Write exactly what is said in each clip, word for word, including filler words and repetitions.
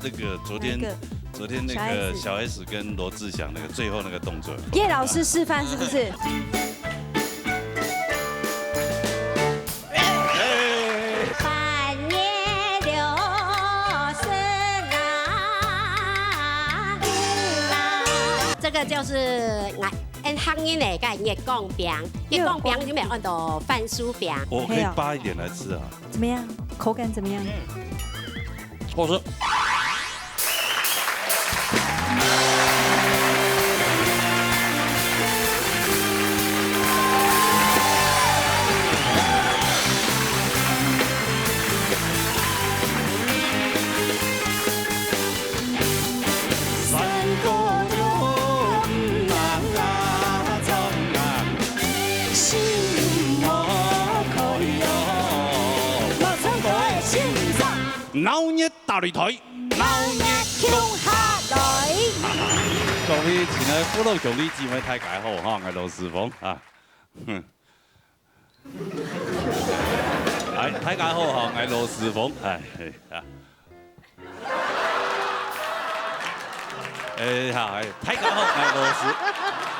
这个昨天哪一个昨天那小 S 个小 S 跟罗志祥那个最后那个动作，叶老师示范是不是？半夜流水啊。这个就是俺俺客人来个月光饼，月光饼就没按到番薯饼。我可以扒一点来吃啊。怎么样？口感怎么样？好吃。闹热大擂台，闹热共下来。各位亲爱的父老兄弟姊妹，大家好哈，我罗时峰啊。哼。哎，大家好哈，我罗时峰，哎，嘿啊。哎，好，哎，大家好，我罗时，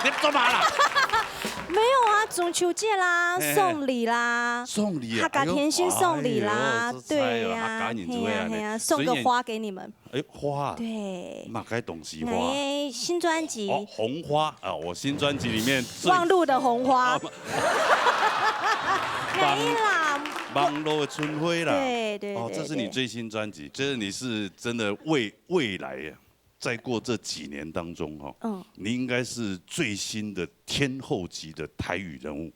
你做嘛啦？没有啊，中秋节啦，嘿嘿送礼啦，送礼啊，客家甜心送礼啦，哎呦，哎呦，对呀、客家人嘿呀、就会啊嘿呀、送个花给你们。哎，花啊，对，哪个东西花？哎，新专辑哦，红花啊，我新专辑里面最望路的红花，没啦，望路的春花啦。对对哦，这是你最新专辑，就是你是真的未未来啊，再过这几年当中哈，嗯，你应该是最新的天后级的台语人物，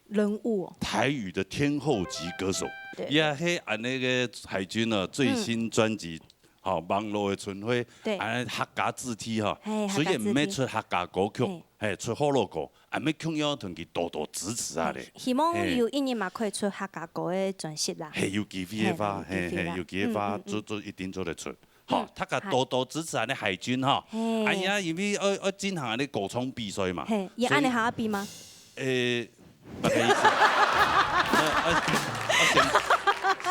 人物哦，台语的天后级歌手。对也嘿，啊那个海军呢，最新专辑。好，望路的春花，对啊客家子弟哈，嘿虽然客家子弟没出客家歌曲嘿，嘿，出好老歌，啊，也共样同佢多多支持啊咧。希望有一日嘛可以出客家歌的专辑啦。嘿，有机会的话，嘿嘿嘿，有机会的话，嗯嗯嗯做做一定做得出。好嗯，大家多多支持啊，那海军哈。嘿哎呀，因为要要进行啊，那歌唱比赛嘛。嘿，也所以按你还要比吗？诶，不好意思，呃呃，先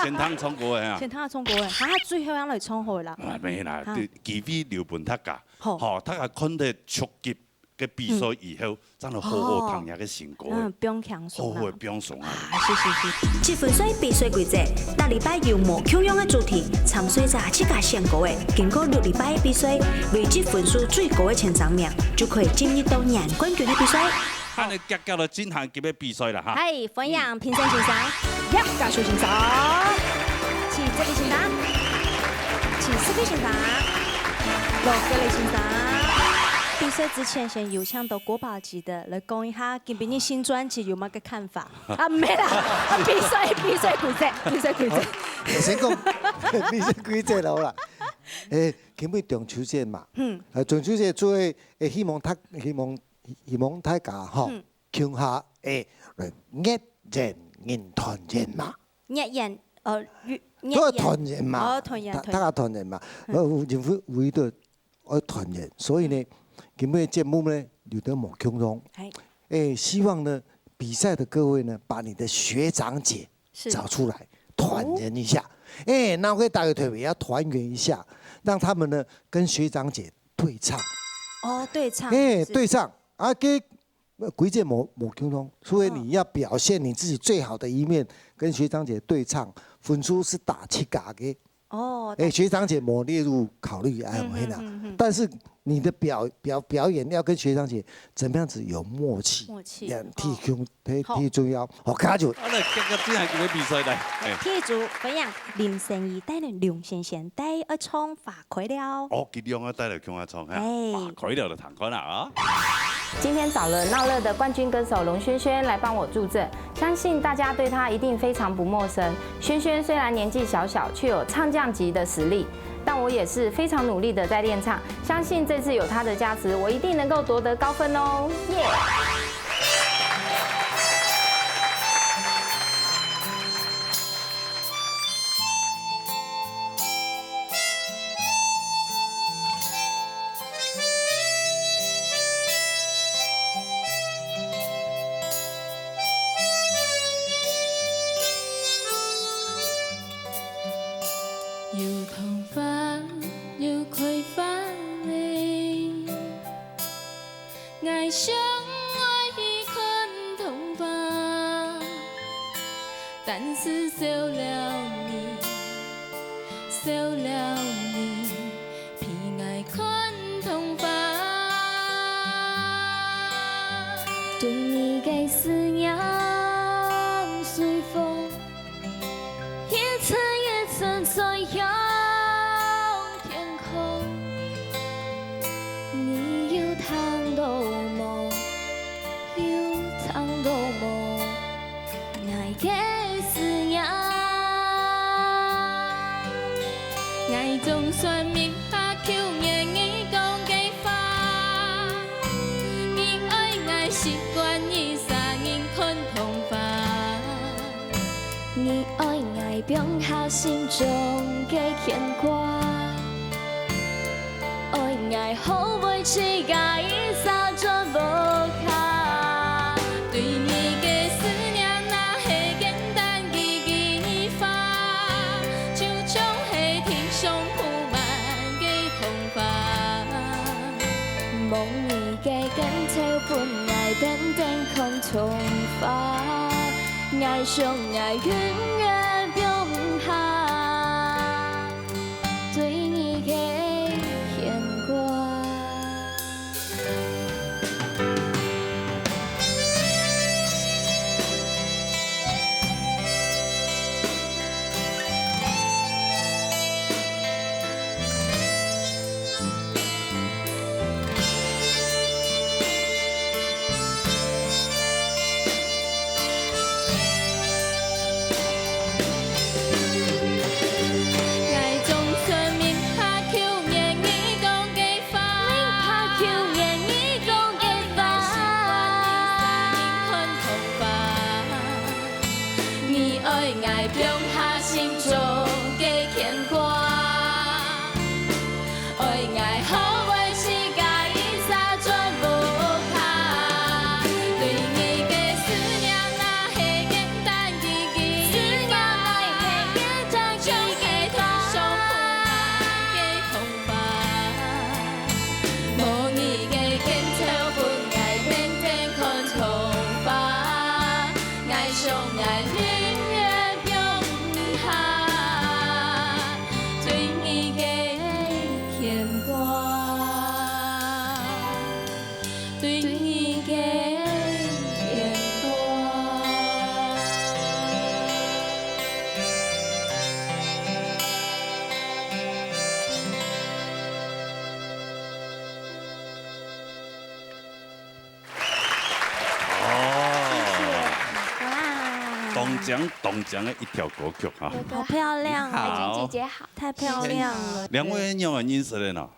先听唱歌的啊。先听唱歌的，啊，最后要来唱好了啦。啊，没啦，哈对，机会留分大家。好好，大家看得出级个比赛以后，正来好好听下个新歌的，嗯，不用强手啦好好。的放松啊。啊，是是是。积分赛比赛规则，逐礼拜有无共样个主题，参赛者自家选歌个，经过六礼拜个比赛，累积分数最高个前三名，就可以进入到年冠军个比赛。按呢，结结了进行今个比赛了哈。嗨，欢迎评审先生，叶家树先生，徐志礼先生，徐世飞先生，罗格雷先生。比赛之前，先有请到国宝级的来讲一下，今晡日新专辑有么个看法？啊，没啦，比赛比赛规则，比赛规则。我先讲，你是规则了啦。诶，今晡日中秋节嘛，嗯，呃，中秋节做伙，诶，希望大希望希望大家吼，嗯共下诶，来月圆人团圆嘛，月圆，呃，月月都要圆团圆嘛，哦，团圆，大团圆。大家团圆嘛。嗯呃，因为为的要团圆，所以呢，今天的节目呢，有点无共同。哎，诶，希望呢，比赛的各位呢，把你的学长姐是找出来，团圆一下。哎，那我给大家特别要团圆一下，让他们呢跟学长姐对唱。哦，对唱，哎，是对唱啊，给呃规则无无共同，所以你要表现你自己最好的一面，跟学长姐对唱，分数是打七加个。哦，哎，学长姐没列入考虑，哎，嗯很难。嗯嗯但是你的表表表演要跟学长姐怎么样子有默契，默契两体哦胸，体好体重要，好，卡住。好了，刚刚进来这个比赛来，哎，第一组分享林心怡带领龙先生带二冲法开了。哦，给两个带来共下唱哈，哎哇，可以了的，谈看了啊。今天找了闹热的冠军歌手龙轩轩来帮我助阵，相信大家对他一定非常不陌生。轩轩虽然年纪小小，却有唱将级的实力，但我也是非常努力的在练唱，相信这次有他的加持，我一定能够夺得高分哦，耶！但是少了你，少了你，比𠊎看痛苦。对你个思念随风，一层一层吹向天空。你有听到无？有听到无？ 𠊎个思念。𠊎總算明白舊年你講个話，你愛𠊎習慣一儕人看童話，你愛𠊎放下心中个牽掛。 愛𠊎學會自家一儕轉屋下。對你个思念若係簡單一句話，就像係天上鋪滿个童話。無你个肩頭分𠊎變成看童話，𠊎想𠊎永遠放毋下。 對你个牽掛。愛𠊎放下心中个牽掛，愛𠊎學會自家一儕轉屋下。對你个思念若係簡單一句話，就係天上鋪滿个童話。無你个肩頭分𠊎變成看童話。 𠊎想𠊎永遠放毋下，對你个牽掛，對你个牽掛。 哦，哇，當靚當靚个一條歌曲哈。好漂亮哦，你好。姐姐好。太漂亮了。兩位仰般認識个呢？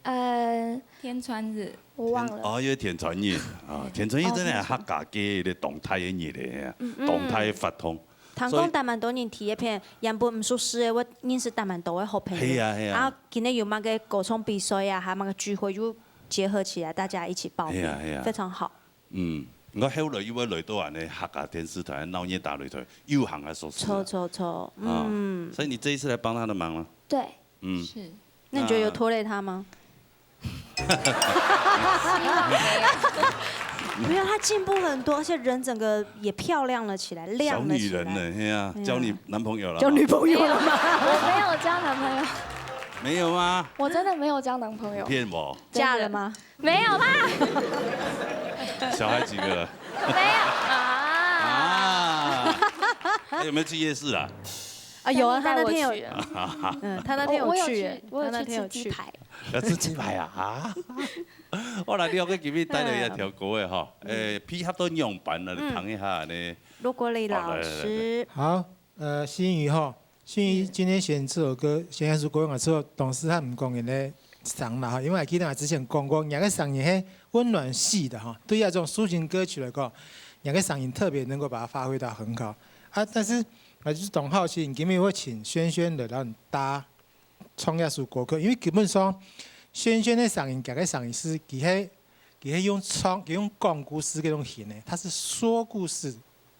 呃，天穿日。我忘了。哦，因為天穿日啊，天穿日真个係客家个一個當大个日个，當大个活動。 聽講，所以當多人在這片，原本毋熟識个，𠊎認識當多个好朋友。係啊，係啊。啊，今日有麼个歌唱比賽啊，還有麼个聚會，又結合起來，大家一起報名，係啊，係啊。非常好。嗯，𠊎後來又會來到恁呢客家電視台、鬧熱打擂台，又行啊熟識啊。著，著，著，啊，嗯。所以你這一次來幫他的忙嗎？對。嗯。是。那你覺得有拖累他嗎？ 希望沒有。沒有，她進步很多，而且人整個也漂亮了起來，亮了起來。小女人呢，嘿啊，嗯。交你男朋友了？交女朋友了嗎？我沒有交男朋友。沒有嗎？我真的沒有交男朋友。騙我。嫁了嗎？沒有啦。小孩幾個了？沒有啊。啊。那有沒有去夜市啊？啊，有啊，他那天有，帶我去了。嗯，他那天有去，我，我有去，我有去吃雞排。他那天有去。 要吃雞排啊？啊？好啦，你有个今日帶來一條歌个吼，誒，配合到仰般啊，你唱一下呢？羅國立老師。好，來，來，來，來。好，呃，心怡吼，心怡今天選這首歌，選這首歌，我知道董事和毋講人的聲啦哈，因為我記得我之前講過，你个聲音係溫暖系的哈，對於這種抒情歌曲來講，你个聲音特別能夠把它發揮到很好啊。但是我就是當好奇，你今日會請軒軒來，然後你搭 唱這首歌曲，因為基本上，軒軒个聲音，佢个聲音係，佢係，佢係用唱，佢用講故事該種型个，他是說故事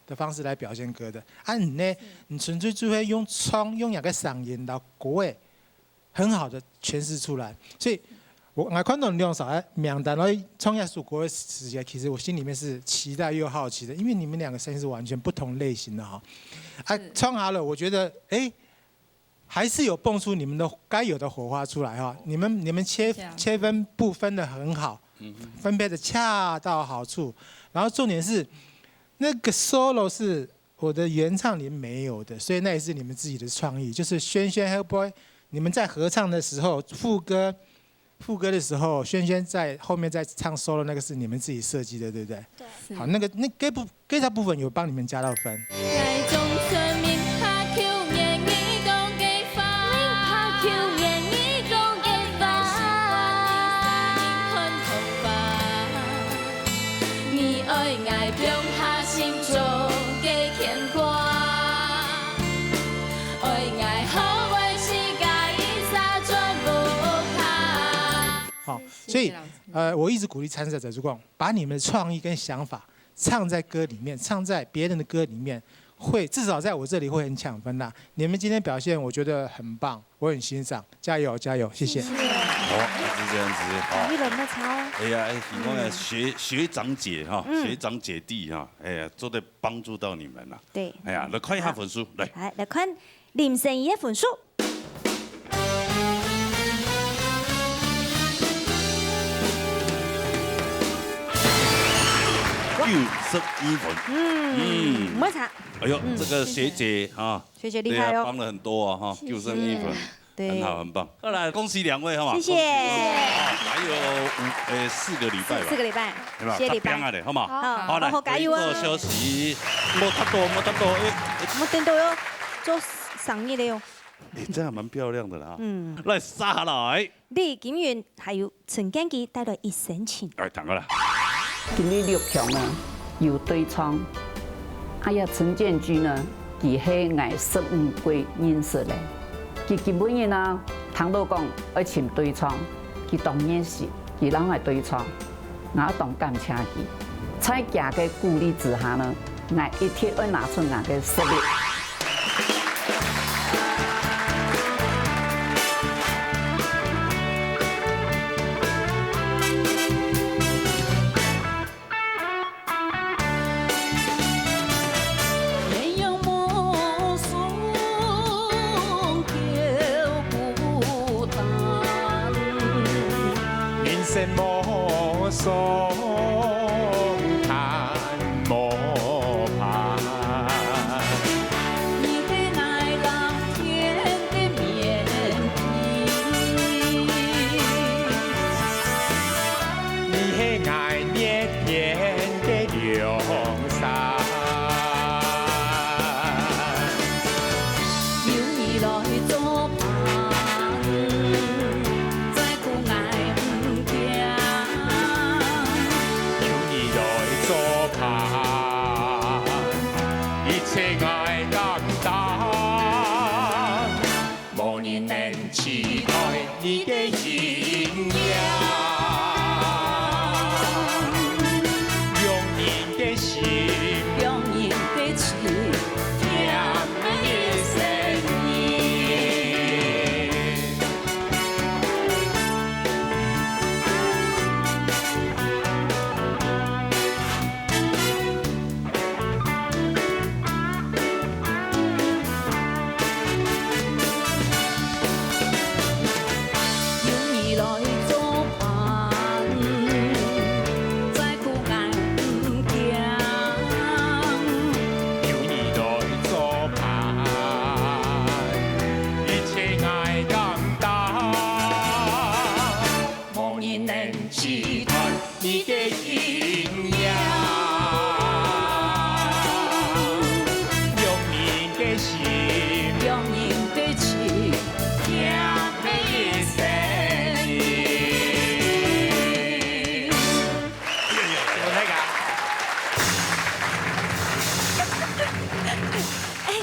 的方式來表現歌的。啊，你呢，你純粹就會用唱，用你个聲音，然後歌仔很好的詮釋出來。所以，我，我看到你兩首个名單，然後唱這首歌的時節，其實我心裡面是期待又好奇的，因為你們兩個聲音是完全不同類型的哈。啊，唱好了，我覺得，哎，還是有蹦出你們的該有的火花出來哈。你們，你們切，切分部分得很好，分配得恰到好處。然後重點是，那個 solo 是我的原唱裡面沒有的，所以那也是你們自己的創意。就是軒軒會不會你們在合唱的時候，副歌，副歌的時候，軒軒在後面在唱 solo，那個是你們自己設計的，對不對？對。好，那個，那，該部，該條部分有幫你們加到分。 好，所以，謝謝老師。呃，我一直鼓勵參賽者，如果把你們的創意跟想法唱在歌裡面，唱在別人的歌裡面，會，至少在我這裡會很搶分啦。你們今天表現，我覺得很棒，我很欣賞，加油，加油，謝謝。謝謝。好，是這樣子，好。第一輪的操。哎呀，哎，你看啊，學，學長姐哈，學長姐弟哈，哎呀，做得幫助到你們了。對。哎呀，來看一下分數，來。來，來看林心怡个分數。 九十一分。嗯，嗯。毋會差。哎喲，嗯，這個學姐啊，謝謝。學姐厲害哦。對啊，幫了很多啊，哈，謝謝。九十一分，對。很好，很棒。好啦，恭喜兩位，好嗎？謝謝。恭喜，恭喜。啊，還有五，呃，四個禮拜吧。四，四個禮拜。對吧？四個禮拜。打拼啊咧，好嗎？好，好，來，好好加油啊。做休息。無太多，無太多，哎，哎。無等到喲，做生日了喲。哎，這樣蠻漂亮的啦。嗯。來，接下來。 李金雲還有陳建基帶來一身情。來，聽過啦。今日六強啊，有對唱。哎呀，陳建基呢，佢係𠊎十五歲認識个。佢今晡日啊，聽到講愛尋對唱，佢當熱心，佢摎𠊎對唱，𠊎當感謝佢。在佢个鼓勵之下呢，𠊎一定愛拿出𠊎个實力。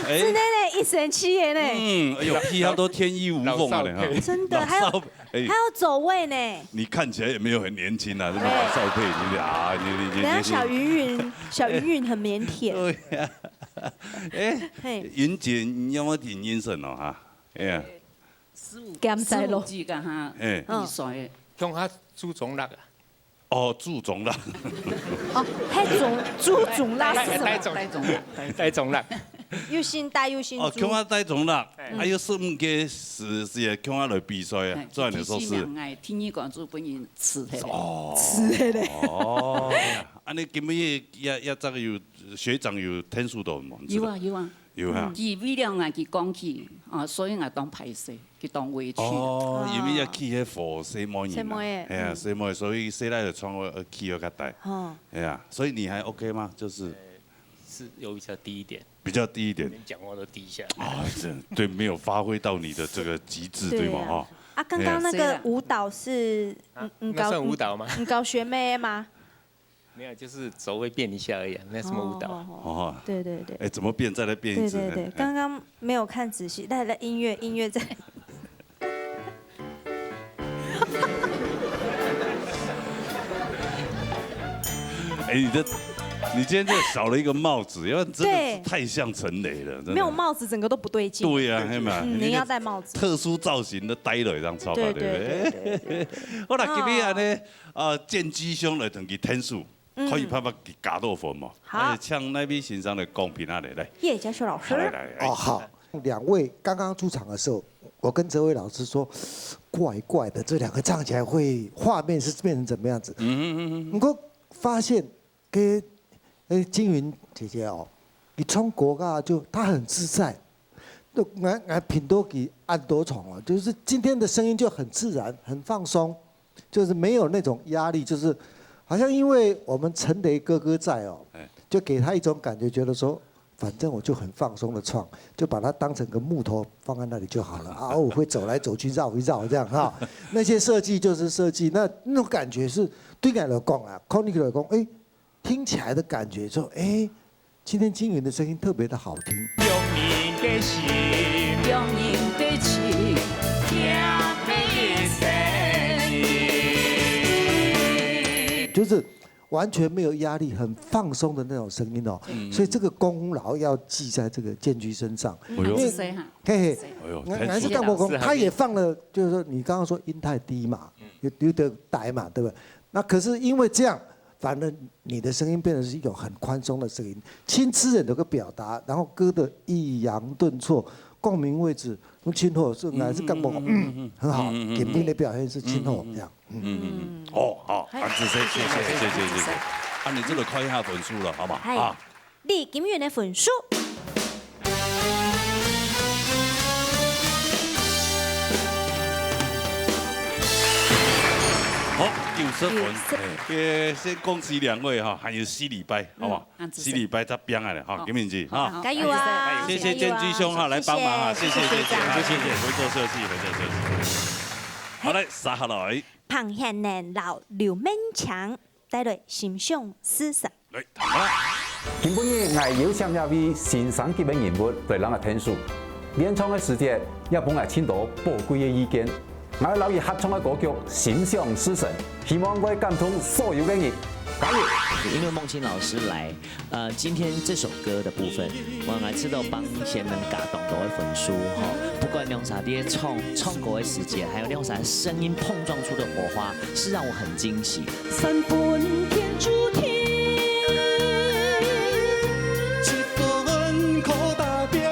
哎，真个呢，一生气个呢。嗯，哎呦，皮鞋都天衣无缝了呢，哈。真的，还有，老少配。哎。还有走位呢。你看起来也没有很年轻啊，这么老少配，你啊，你，你，你，等下小云云，小云云很腼腆。对呀。哎，嘿。云姐，你有没有挺精神哦，哈？哎呀。十五，十五岁个哈，哎。嗯。二岁个。鄉下豬總落啊。哦，豬總落。哦，係豬，豬總落係麼个？大，大總，大總落，大總落。又姓戴又姓豬。哦，鄉下大總落，哎。還有十五个是，是鄉下來比賽啊，哎，做恁樣做事。第一名，哎，第二關就分人辭忒了。哦。辭忒了。哦。恁樣今日也，也這个有，學長有聽說到無？有啊，有啊。 有哈。嗯，佢為了𠊎，佢講起，啊，所以𠊎當歹勢，佢當委屈。哦，因為愛去該火細妹人啊。細妹仔，哎呀，嗯。細妹，所以細妹就穿个，呃，去个較大。哦。哎呀，所以你還OK嗎？就是呃，是有比較低一點。比較低一點。連講話都低下來。哦，這，對，沒有發揮到你的這個極致，對嗎？對啊。哈。啊，剛剛那個舞蹈是，哎呀。嗯，嗯，那算舞蹈嗎？嗯，搞學妹嗎？ 沒有，就是走位變一下而已啊，沒什麼舞蹈。哦，哦，哦。哦。對，對，對。哎，怎麼變？再來變一次。對，對，對，哎，哎。剛剛沒有看仔細，來，來，音樂，音樂再。哎，你的，你今天這少了一個帽子，要不然真的是，對。太像陳雷了，真的。沒有帽子，整個都不對勁。對呀，嘿嘛，嗯，你應該要戴帽子。特殊造型的呆了一張超吧，對，對不對？對，對，對，對，對。好啦，哦。今天呢， 呃，建基兄來同佢聽書，嗯。可以拍拍佢加多分無？好。哎，請哪位先生來公平啊，來，來。葉嘉修老師。好，來，來，來。哦，好。兩位剛剛出場的時候，我跟哲偉老師說，怪怪的，這兩個唱起來會，畫面是變成怎麼樣子？嗯，嗯，嗯，嗯。不過發現 跟，呃，金雲姐姐哦，你唱歌啊，就她很自在。就𠊎，𠊎品到佢恁多場哦，就是今天的聲音就很自然，很放鬆，就是沒有那種壓力，就是好像因為我們陳雷哥哥在哦，哎。就給她一種感覺，覺得說，反正我就很放鬆的唱，就把它當成個木頭放在那裡就好了。啊，偶爾會走來走去，繞一繞這樣哈。那些設計就是設計，那，那種感覺是對𠊎來講啊，Connie來講，哎， 聽起來的感覺說，哎，今天金雲的聲音特別的好聽。用你的心，用你的情，聽你的聲音。就是完全沒有壓力，很放鬆的那種聲音哦。嗯。所以這個功勞要記在這個建基身上。嗯，哎喲。是誰哈？嘿嘿，誰？哎喲，𠊎，𠊎是這樣講，太熟了。他也放了，就是說你剛剛說音太低嘛，嗯。有，有點低嘛，對不對？那可是因為這樣， 反而你的聲音變成是一種很寬鬆的聲音，親切的能夠表達，然後歌的抑揚頓挫、共鳴位置，用親和是，嗯，還是感覺，嗯，嗯，嗯，嗯，很好，嗯，嗯，嗯，嗯。今天的表現是親和，嗯，嗯，嗯，這樣，嗯。嗯，嗯，嗯。哦，好，嘿。啊，仔細，謝謝，謝謝，謝謝。啊，你這個扣一下分數了，好嗎？嗨。啊。 李金雲个分數。好，九十分。九十。哎，先恭喜兩位哈，還有四禮拜，好不好？嗯，恁仔細。四禮拜再拚下來哈，好。金雲姐哈。好，好，加油啊！謝謝建基兄哈，加油啊！來幫忙啊，謝謝，謝謝，謝謝，謝謝，謝謝，謝謝，謝謝，謝謝，謝謝。好，來，接下來。彭顯年摎劉文強帶來《心想事成》。 來，好啦。今晡日𠊎邀請這位新生級个人物來摎𠊎𢯭手，練唱个時節也分𠊎盡多寶貴个意見。𠊎愛摎佢合唱个歌曲《心想事成》，希望會感動所有个人。加油！因為孟青老師來，呃，今天這首歌的部分，𠊎，𠊎知道幫賢能加當多个分數吼，不管兩儕在唱，唱歌个時節，還有兩儕聲音碰撞出的火花， 是讓我很驚喜。三分天注定，七分靠打拚。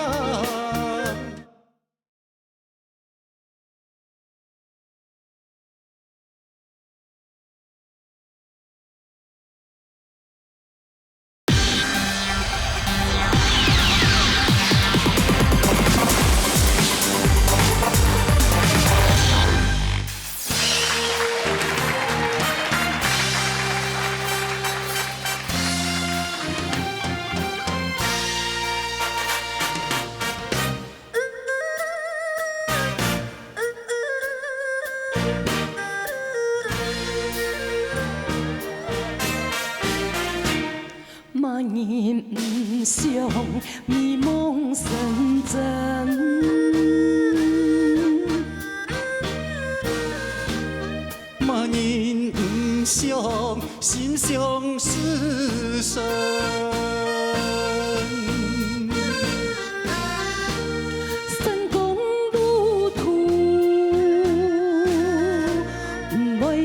麼人毋想美夢成真？麼人毋想心想事成？ 成功路途，毋會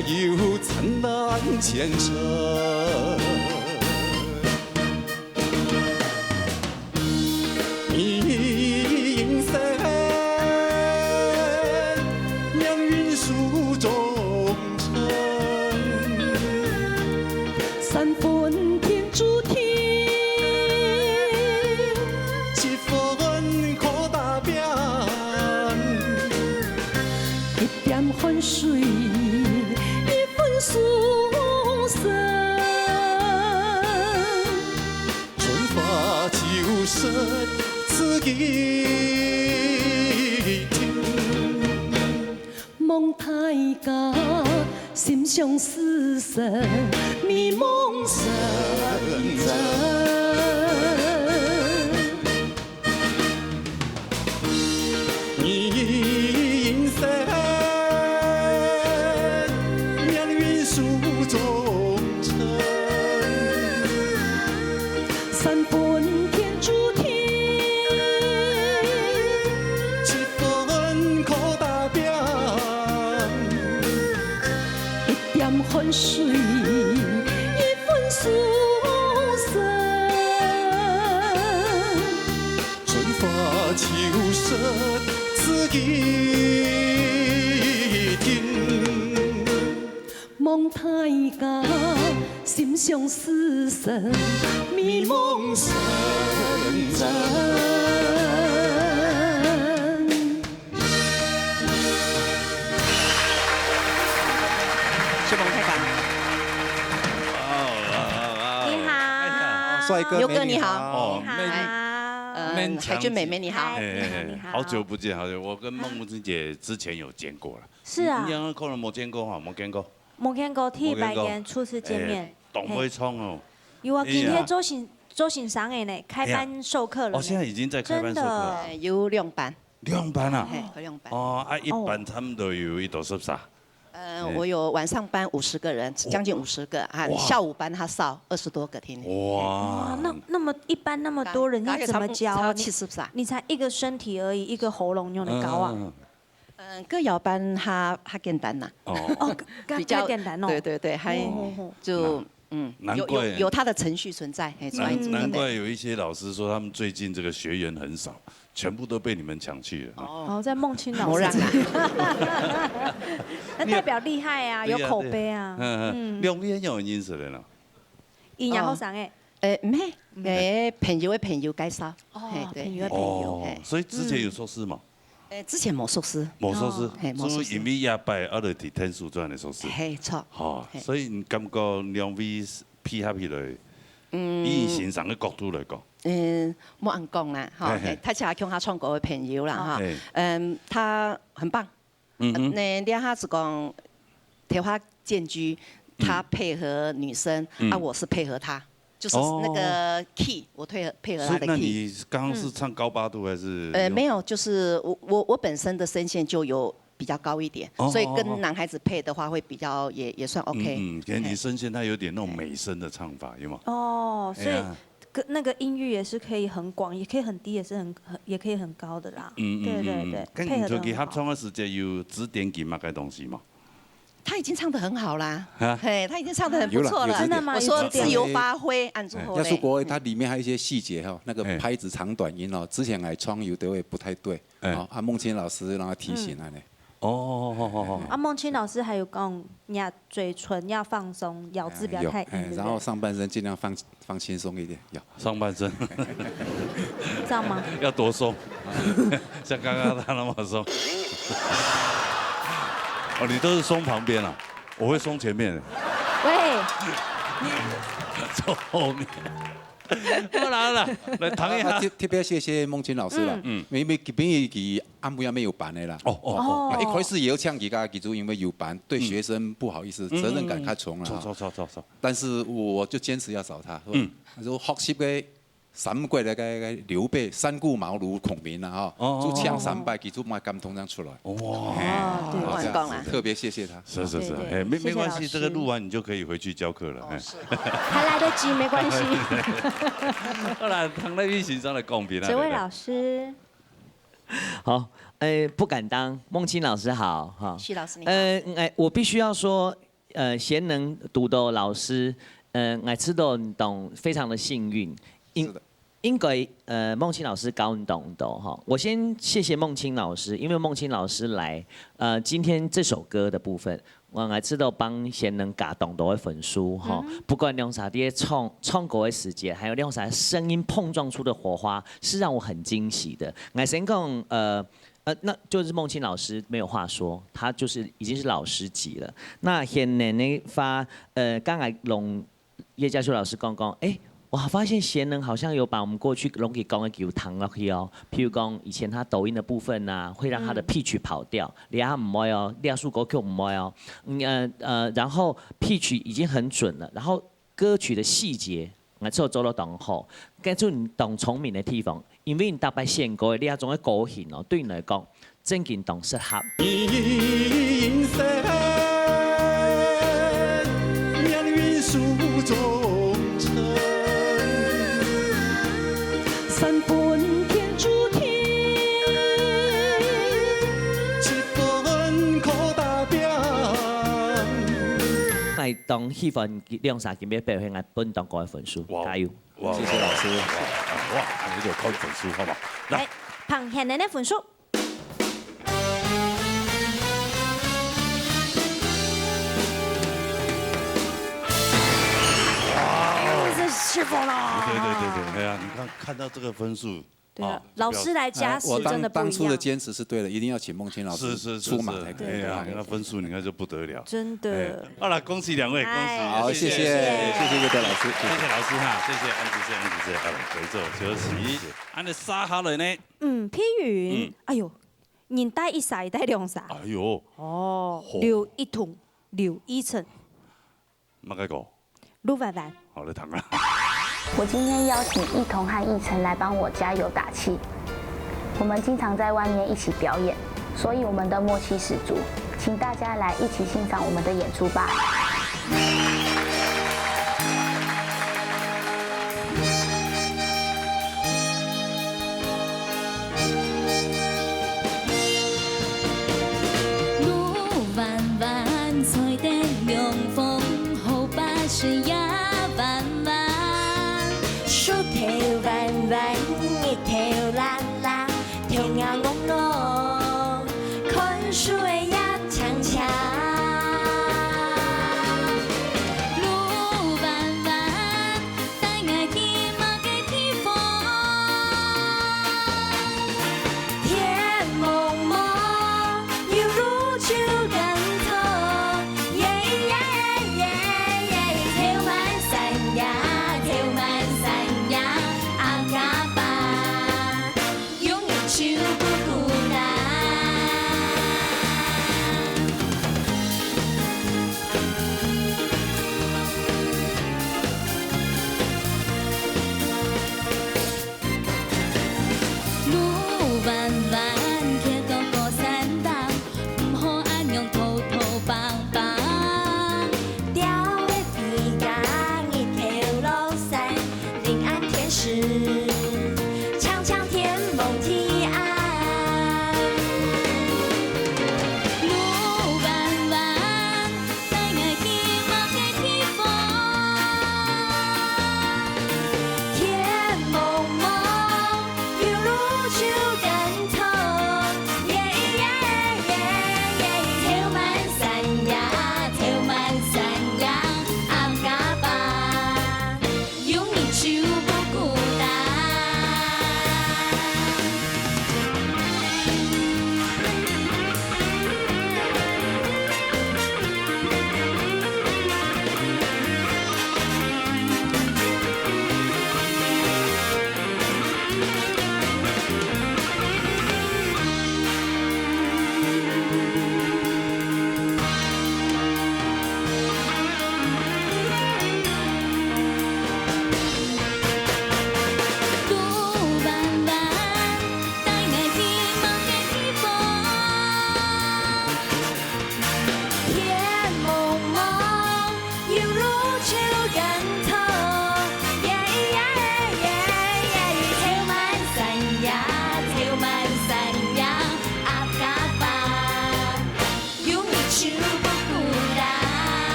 又燦爛前程。明星，亮云树中 三分天注定，七分靠打拼，一点汗水，一分书生。春花秋实自己定。 望大家心想事成，美梦成真。人生，命运手中 三分天注定，七分靠打拼，一点汗水，一分书生。春花秋实自己定。 望大家心想事成，美梦成真。承蒙大家。你好。帅哥，刘哥你好。美女好。哦，你好。嗯，海君妹妹你好。嗨，你好，你好。好久不见，好久，我跟孟木君姐之前有见过了。是啊。你可能没见过哈，没见过。 没见过，第一擺跟初次见面。哎，當會唱哦。嘿。有啊，哎呀。今天周先，周先生的呢，開班授課了呢。哎呀。哦，現在已經在開班授課了。真的。哎，有兩班。兩班啊？嘿，有兩班。哦，啊，一班差不多有幾多儕？呃，哎。我有晚上班五十个人，将近五十个，啊，哇。下午班較少，二十多个聽。哇。哇，那，那麼一班那麼多人，大，你怎麼教啊？大概差不多，差不多七十儕。你，你才一個身體而已，一個喉嚨，你有能教啊？嗯。 嗯，歌謠班較，較簡單啦。哦。哦，較，比較，較簡單哦。對，對，對，還，哦，哦，哦。就，嗯，難怪。有，有，有它的程序存在，嘿，難，所以，嗯。難怪有一些老師說他們最近這個學員很少，全部都被你們搶去了。哦。哦，在孟青老師。沒有啦。那代表厲害啊，對呀，有口碑啊。對。嗯，嗯。嗯。兩位有認識的啦？伊也好生的。哦。 呃，毋係，嗯。呃，朋友个朋友介紹。哦，嘿，對。朋友个朋友。哦，嘿。所以之前有熟識嘛？嗯。呃，之前無熟識。無熟識，哦。嘿，無熟識。係因為這擺啊，就佇天使轉來熟識。嘿，著。吼，嘿。所以你感覺兩位配合起來，嗯。以先生个角度來講。嗯，莫恁講啦，吼，嘿，嘿。嘿，大家共下唱歌个朋友啦，哦。哈。嘿。嗯，他很棒。 嗯哼。呃，那，這下是講，桃花劍居，嗯。他配合女生，嗯。啊，我是配合他，就是那個key，哦。我配合，配合他的key。所以那你剛剛是唱高八度還是？嗯。呃，沒有，就是我，我，我本身的聲線就有比較高一點，哦，所以跟男孩子配的話會比較也，哦，哦。也算OK。嗯，嗯，可能你聲線它有點那種美聲的唱法，嘿。有嗎？哦，所以哎呀。 跟，那個音域也是可以很廣，也可以很低，也是很，很，也可以很高的啦。嗯，嗯，對，對，嗯，嗯。對，跟你出去合唱个時節，配合得很好。有指點佢麼个東西嗎？他已經唱得很好啦。啊？嘿，他已經唱得很不錯了。有啦，有指點。真的嗎？我說自由發揮，有指點。恁樣好嘞。哎，要說國外，它裡面還有一些細節哈，那個拍子長短音哦，哎。之前來唱有的會不太對，哎。哦，啊，孟青老師讓他提醒他呢。嗯。 哦，好，好，好，好。啊，孟青老師還有講，你的嘴唇要放鬆，咬字不要太硬，哎，有，哎，對不對？然後上半身盡量放，放輕鬆一點，有。上半身。這樣嗎？要多鬆。像剛剛他那麼鬆。哦，你都是鬆旁邊啊？我會鬆前面。喂。坐後面。 好啦，好啦，來談一下。啊，特，特別謝謝孟青老師啦，嗯。嗯。因為基本佢暗晡也有班个啦。哦，哦，哦。哦。啊，一開始也有請佢个，佢就因為有班，對學生不好意思，嗯。責任感較重啦，嗯。哈。著，著，著，著，著。但是我就堅持要找他，嗯。他說學習个三國个，个，个劉備三顧茅廬孔明啦，哈，哦，哦，哦。就請三擺，佢就蠻感動這樣出來。哇。哎，哦，對。好，這樣子，我講啦。特別謝謝他。是，是，是，對，對，哎，沒，沒關係，謝謝老師。這個錄完你就可以回去教課了，哦，哎。是。還來得及，沒關係。好啦，唐立威先生來講評啦，這位老師。對不對？好，呃，不敢當，孟青老師好，哈。徐老師你好。呃，哎，我必須要說，呃，賢能堵到老師，呃，𠊎知道你當非常的幸運，應，是的。應該，呃，孟青老師教你當多哈。我先謝謝孟青老師，因為孟青老師來，呃，今天這首歌的部分，𠊎，𠊎知道幫賢能加當多的分數哈。不管兩儕在唱，唱歌的時節，還有兩儕聲音碰撞出的火花，是讓我很驚喜的。𠊎先講，呃，呃，那就是孟青老師沒有話說，他就是已經是老師級了。那賢能的話，呃，剛才龍葉嘉修老師講講，誒，我發現賢能好像有把我們過去攏去講的球聽落去哦。譬如講，以前他抖音的部分啊，會讓他的 pitch 跑掉，這下毋會哦，這首歌曲毋會哦。嗯，呃，呃，然後 pitch 已經很準了，然後歌曲的細節，𠊎做，做到當好，該就你當聰明的地方，因為你逐擺選歌的這種的歌型哦，對你來講，正經當適合。人生命運手中籤，三分天注定，一分靠打拼。𠊎當喜歡兩儕今日表現，𠊎分當高个分數，哇哦，加油！哇哦，謝謝老師。哇，哇，哇，你就扣分數好嗎？來，哎，彭贤的分數。哇哦，是师傅啦。对对对对，哎呀，你看，看到这个分数，对啊，哦，老师来加持，哎，我当，真的不一样。当初的坚持是对的，一定要请孟青老师是是是出马才可以。是，哎呀，对对对，那分数你看就不得了。真的。哎，好了，恭喜两位，恭喜，哎，好，谢谢，谢谢。谢谢叶德老师，谢谢。谢谢老师哈，谢谢安吉志，安吉志，好了，回座休息。谢谢。安尼杀下来呢？嗯，譬如，嗯。哎哟，人带一杀，带两杀。哎哟，哦，吼。刘一彤、刘一晨。 么个个？陆凡凡。好，来谈啊。我今天邀请一彤和一晨来帮我加油打气。我们经常在外面一起表演，所以我们的默契十足。请大家来一起欣赏我们的演出吧。 路彎彎，吹得涼風，河壩水也彎彎。樹頭彎彎，日頭辣辣，天涯濛濛，看樹仔也青青。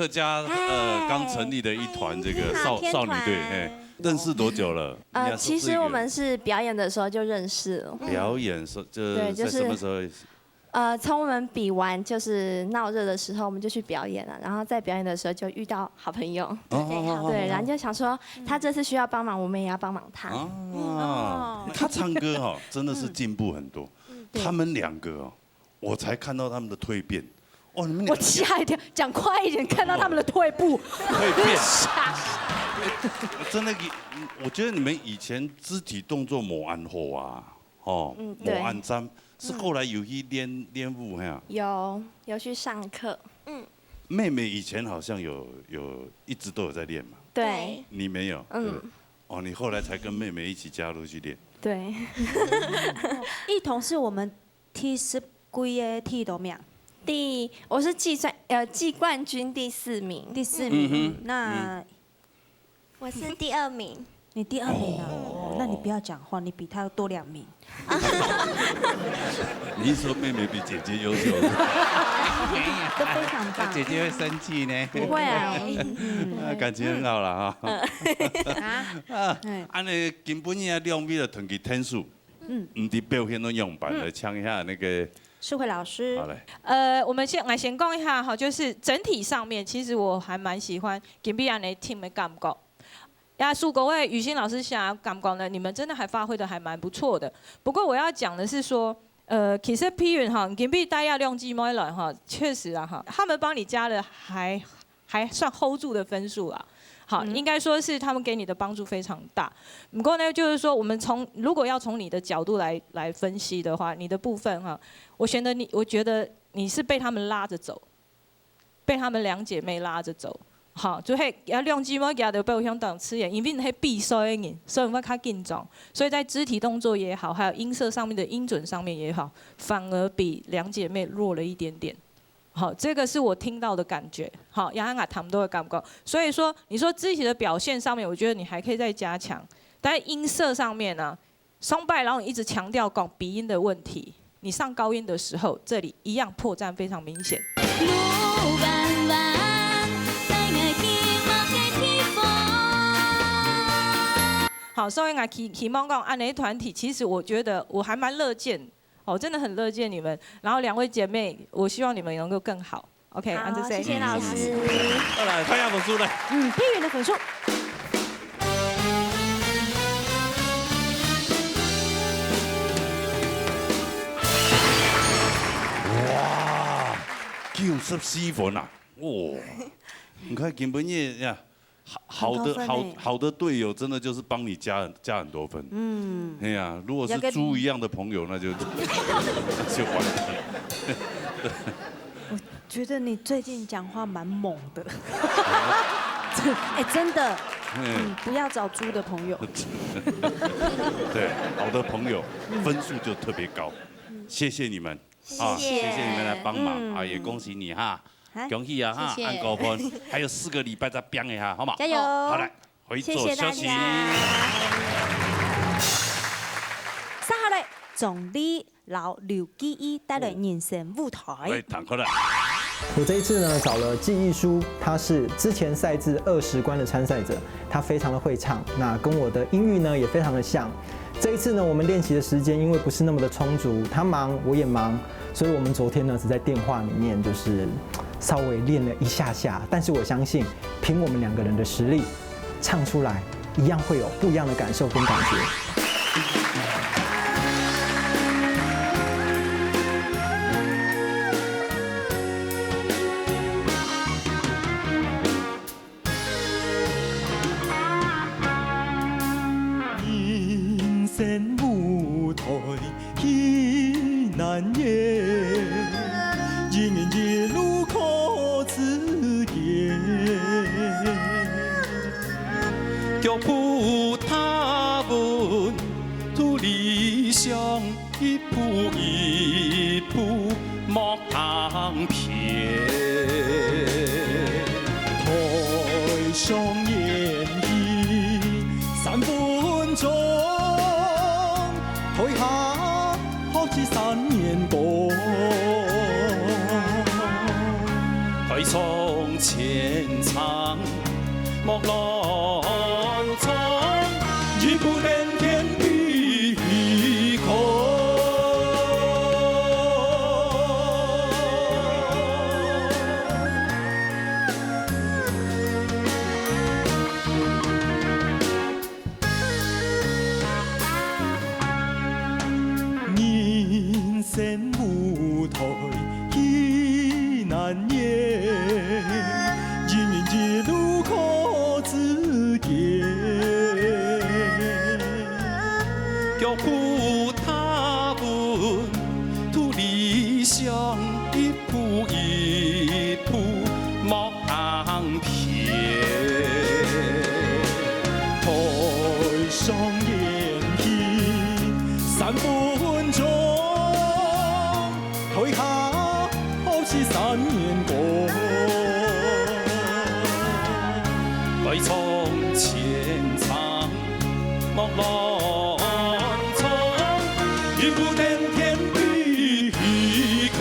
家，呃，刚成立的一团这个少，少女队，嘿，认识多久了？呃，你要说这个。其实我们是表演的时候就认识了。表演是，这对，就是在什么时候？呃，从我们比完就是闹热的时候，我们就去表演了，然后在表演的时候就遇到好朋友。哦，哦，哦，哦。对，然后就想说他这次需要帮忙，我们也要帮忙他。啊，哦。他唱歌哈，真的是进步很多。嗯。对。他们两个哦，我才看到他们的蜕变。哇，你们两个我吓一跳，讲快一点，看到他们的退步。蜕变。吓死。真的，我觉得你们以前肢体动作无恁好啊，哦，嗯，对。无恁赞，是后来有去练，练舞，嘿啊。有，有去上课。嗯。妹妹以前好像有，有，一直都有在练嘛。对。你没有，嗯。对不对？哦，你后来才跟妹妹一起加入去练。对。一同是我们第十几个第多名？第，我是季冠，呃，季冠军第四名。第四名，嗯哼，那我是第二名。你第二名啊？哦。那你不要讲话，你比他多两名。你是说妹妹比姐姐优秀？都非常棒。姐姐会生气呢。不会啊。嗯。啊，感情很好了哈。啊。啊，哎。恁呢今晡日啊，兩位就同佢天数，嗯。毋知表现到樣般，嗯。来请一下那个。世慧老师。好嘞。呃，我们先，我先讲一下哈，就是整体上面，其实我还蛮喜欢今晡日恁呢 team 的感觉。 呀，树哥，雨欣老师想要感觉呢，你们真的还发挥得还蛮不错的。不过我要讲的是说，呃，其实譬如哈，今晡日帶兩姊妹來哈，确实啊哈，他们帮你加了还，还算 hold 住的分数啊。好，嗯。应该说是他们给你的帮助非常大。不过呢，就是说我们从，如果要从你的角度来，来分析的话，你的部分哈，我觉得你，我觉得你是被他们拉着走。 被他们两姐妹拉着走。好，就係，啊，兩姊妹佢就分佢當自然，因為係比賽个人，所以會較緊張。所以在肢體動作也好，還有音色上面的音準上面也好，反而比兩姐妹弱了一點點。好，這個是我聽到的感覺。好，也係𠊎談到的感覺。所以說，你說肢體的表現上面，我覺得你還可以再加強，但是音色上面呢， 上擺，然後你一直強調講鼻音的問題，你上高音的時候，這裡一樣破綻非常明顯。好，所以𠊎希，希望講恁呢團體，其實我覺得我還蠻樂見，哦，真的很樂見你們。然後兩位姐妹，我希望你們能夠更好。 OK，好，恁仔細。謝謝老師。好來，看一下分數來。嗯，佩瑩的分數。哇，九十四分啊！哦，你看今晡日呀， 好，好的，很多分欸。好，好的隊友真的就是幫你加很，加很多分。嗯。哎呀，如果是豬一樣的朋友，那就，那就完蛋了。我覺得你最近講話蠻猛的。哎，真的，嗯。嗯，不要找豬的朋友。對，好的朋友，嗯。分數就特別高。嗯。謝謝你們。 啊，謝謝。謝謝你們來幫忙，嗯。啊，也恭喜你哈，啊，恭喜啊哈，謝謝。恁高分，還有四個禮拜再拚一下，好嗎？加油。好，來，回座休息。謝謝大家。接下來，鍾麗摎劉基一帶來人生舞台。來，坦克了。我這一次呢，找了技藝書，他是之前賽制二十關的參賽者，他非常的會唱，那跟我的音域呢也非常的像。 這一次呢，我們練習的時間因為不是那麼的充足，他忙我也忙，所以我們昨天呢只在電話裡面就是稍微練了一下下，但是我相信憑我們兩個人的實力，唱出來一樣會有不一樣的感受跟感覺。千丈莫乱撞，日不登天必非空。人生舞台 难言，人人一路可自强。脚步踏稳，圖理想一步一步莫行偏。台上演戏三分钟， 台下好似三年功。台上千丈莫乱撞，日不登天必非空。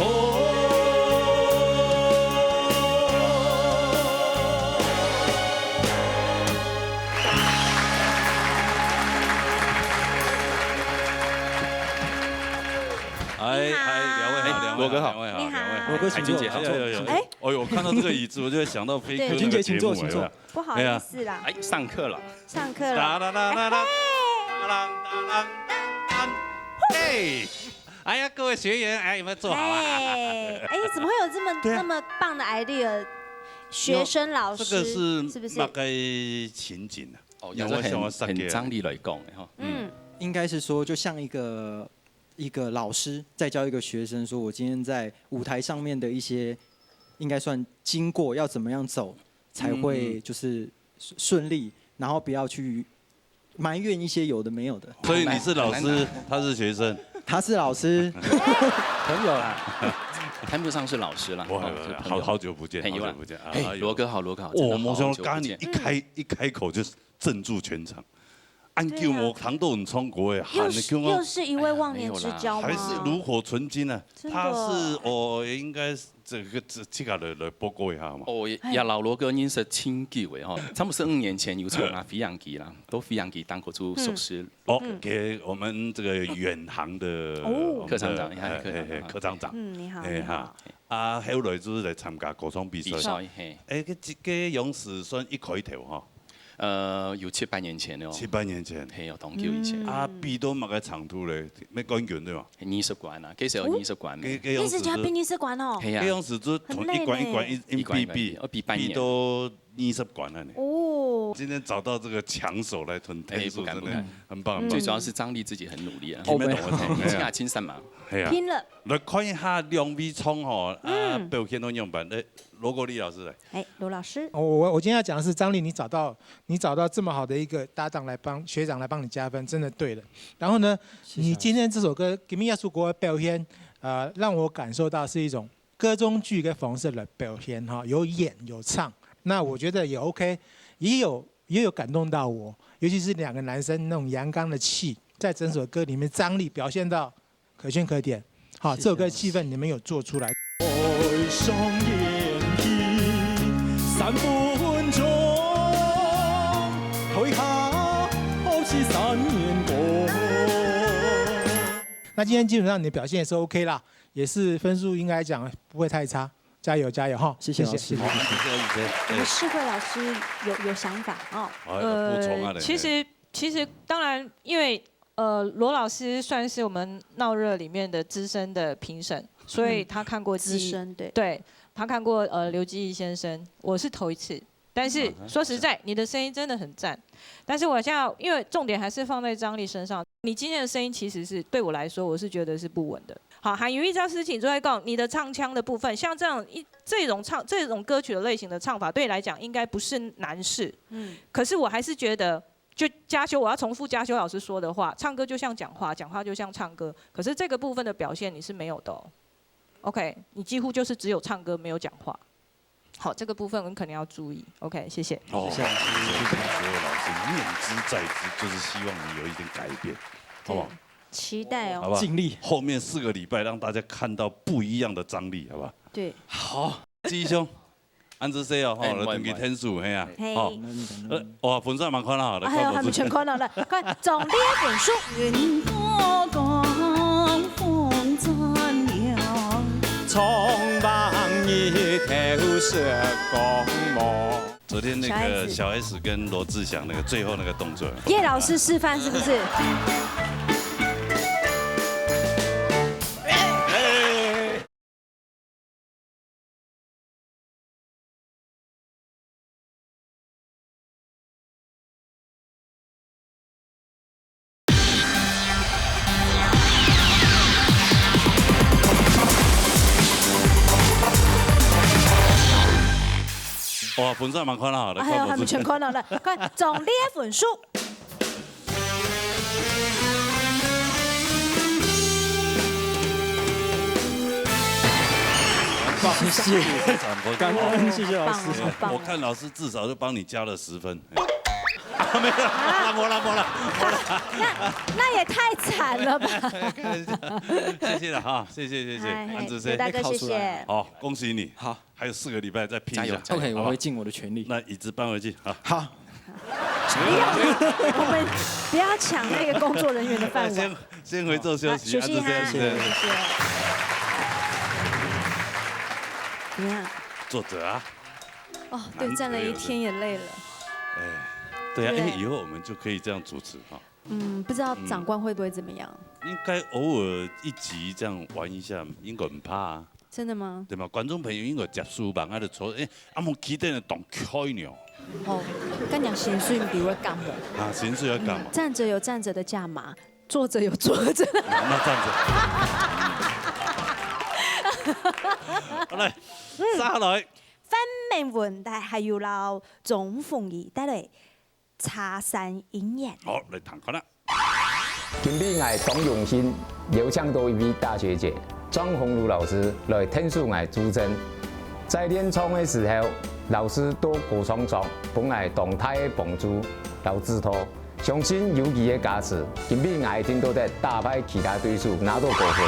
哎，你好。哎，两位好，哎两位罗哥好两位好，你好两位好。罗哥请坐哎，哎，哎，哎哎呦，看到这个椅子，我就会想到飞哥对那个君姐请坐节目请坐。不好意思啦，哎，上课了。上课了。哒啦啦啦啦啦啦啦啦啦，哎，哎呀，各位学员，哎，有没有坐好啊？哎，哎，怎么会有这么对啊那么棒的 idea？学生老师这个是是不是大？概情景啊？哦，让也是很我想要上给很张力来讲的哈。嗯，应该是说，就像一个一个老师在教一个学生，说我今天在舞台上面的一些，应该算经过要怎么样走，才会就是顺顺利，然后不要去埋怨一些有的没有的。所以你是老师，他是学生。他是老师，朋友啦，谈不上是老师啦。哇哦是，朋友好好久不见，朋友啊好久不见啊！嘿，哎呦罗哥好，罗哥好，哦，真的我想讲你好久不见。一开一开口就镇住全场，恁久無聽到你唱歌个，喊又是你叫我又是一位忘年之交吗？还是炉火纯青啊。真的他是哦，应该是这个这这个来来报告一下嘛。哦，也也老罗哥认识真久的哈，差不多是五年前有从啊飞行机啦，都飞行机当过做熟识。哦，给我们这个远航的哦我们的科长长，你看哎科长长哎哎科长长，嗯，你好，哎哈你好。啊，后来就是来参加歌唱比赛。比赛嘿，哎，这这个样子算一开头哈，呃，有七八年前了哦。七八年前。嘿，有当久以前，嗯啊，比到么个程度咧？没冠军对吗？二十关啊，其实有二十关给咩。给样子是，一直加比你是管哦。嘿呀给，样子是同一关一关一一一关一关比比，哦比半年比到二十关了呢。哦，今天找到这个强手来吞哎天数，不敢真的很棒很棒最。主要是张力自己很努力啊。我们懂了，这个亲三嘛，哎呀，拼了。来看一下两位唱吼，啊，嗯表现都样板。来，罗国立老师来。哎，罗老师，哦，我我今天要讲的是张力，你找到你找到这么好的一个搭档来帮学长来帮你加分，真的对了。然后呢，你今天这首歌《Give Me a 祖国》的表现，呃，让我感受到是一种歌中剧的方式来表现哈，有演有唱，那我觉得也 OK，也有也有感动到我，尤其是两个男生那种阳刚的气，在整首歌里面张力表现到可圈可点。好，这首歌的气氛你们有做出来。台上演戏三分钟，台下好似三年功。那今天基本上你的表现也是 OK 啦，也是分数应该讲不会太差，加油加油哈！谢谢老师。谢谢。好，谢谢谢谢。我们世慧老师有有想法哦。哎，补充啊，呃，其实其实当然，因为呃，罗老师算是我们闹热里面的资深的评审，所以他看过资记，深对，对，他看过呃刘基义先生，我是头一次。但是说实在，你的声音真的很赞。但是我现在因为重点还是放在张力身上，你今天的声音其实是对我来说，我是觉得是不稳的。好，还有一件事情就在讲你的唱腔的部分，像这样一这种唱这种歌曲的类型的唱法，对你来讲应该不是难事。嗯，可是我还是觉得，就嘉修，我要重复嘉修老师说的话，唱歌就像讲话，讲话就像唱歌。可是这个部分的表现你是没有的哦。OK，你几乎就是只有唱歌没有讲话。好，这个部分你可能要注意。OK，谢谢。哦，谢谢所有老师，念之在之，就是希望你有一点改变，好不好？期待哦。好不好？尽力。后面四个礼拜让大家看到不一样的张力，好不好？对，好，基义兄，恁仔細哦，吼，哎，來登記天數，嘿啊，嘿。吼。呃，哇，分數還蠻看好的，哎呀，還沒全看好了，看，總列分數。雲高高，風轉涼，窗外日頭射光芒。昨天那個小 S 跟羅志祥那個最後那個動作。葉老師示範是不是？ 哇，分數還蠻看好的，哎呀，看分數。還沒全看好了，看總列分數。謝謝，感恩，謝謝老師。好棒哦，好棒哦。我看老師至少就幫你加了十分。啊，沒有啦，沒有啦，沒有啦，沒有啦。那，那也太慘了吧。開玩笑，謝謝了哈，謝謝，謝謝，哎，恁仔細。劉大哥，謝謝。好，恭喜你。好。 還有四個禮拜再拼一下。加油，加油。OK，好吧。我會盡我的全力。那椅子搬回去啊。好。不要，我們不要搶那個工作人員的飯碗。先，先回座休息，好，休息一下，啊，就這樣，謝謝，謝謝。怎麼樣？坐著啊。哦，對，站了一天也累了。哎，對啊，對。哎，以後我們就可以這樣主持哈。嗯，不知道長官會不會怎麼樣？嗯。應該偶爾一集這樣玩一下，應該不怕啊。 真的嗎？對嘛，觀眾朋友應該接受吧，𠊎就坐，哎，啊，無企等就當開呢。吼，恁樣薪水毋會減無？啊，薪水愛減無？嗯，站著有站著的價碼，坐著有坐著。那站著。好，來，嗯。續來。范明文帶，還有摎鍾鳳儀帶來 茶山姻緣。好，來聽看啊。今晡𠊎當榮幸邀請到一位大學姐張鴻儒老師來𢯭手𠊎助陣。在練唱个時候，老師在歌唱上分𠊎當大个幫助摎指導。相信有佢个加持，今晡𠊎一定做得打敗其他對手，拿到高分。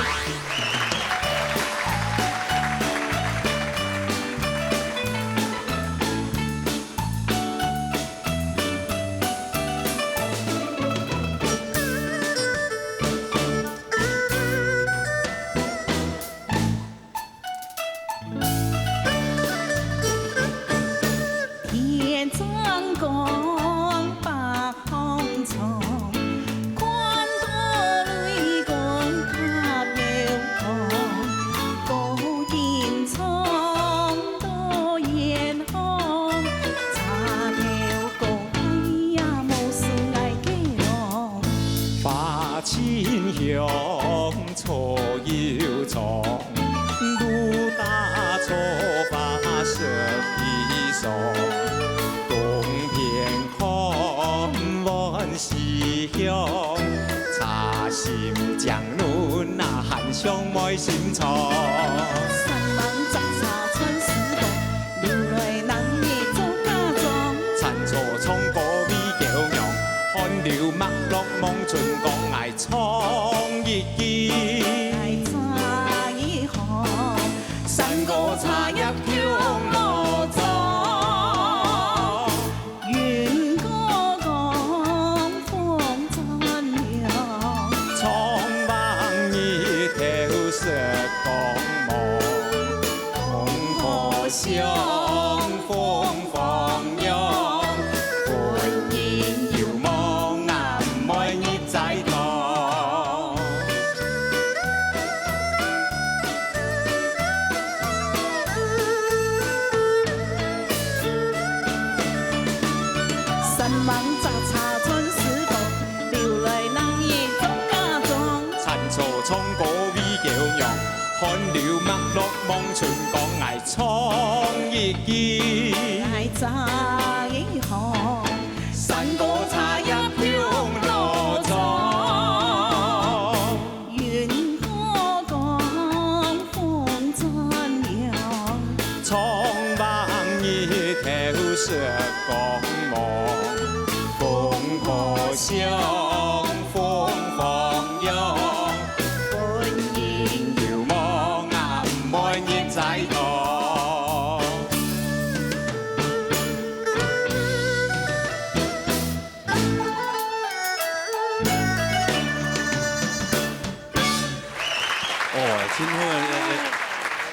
真好，哎，哎，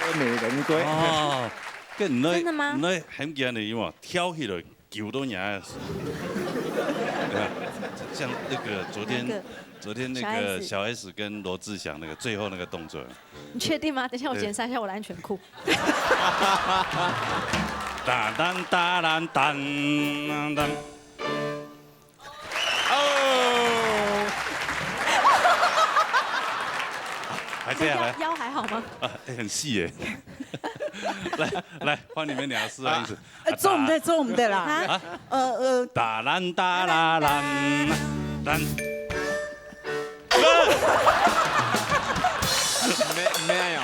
哎，美人归。哦，跟你那，真的吗？你那很简单的嘛，跳起来，救到你啊！对吧？像那个昨天，哪个？昨天那个小S。小S跟罗志祥那个最后那个动作，你确定吗？等一下我检查一下我的安全裤。当当当当当当。哦，还这样来。腰，腰还好吗？啊，哎，很细耶。来来，换你们俩试啊，一次。哎，做毋得，做毋得啦。啊？呃呃，哒啦哒啦啦，当。没没有。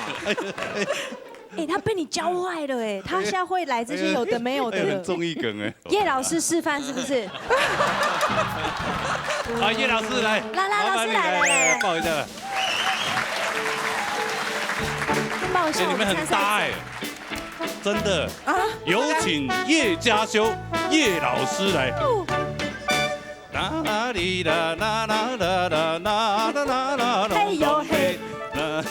哎，他被你教坏了哎，他现在会来这些有的没有的了。哎，很中意梗哎。叶老师示范是不是？啊，叶老师来，来来，老师麻烦你来来来来，抱一下。抱一下哎，你们很搭哎，真的。啊，有请叶嘉修叶老师来。哒哩啦啦啦啦啦啦啦啦啦。嘿呦嘿。啦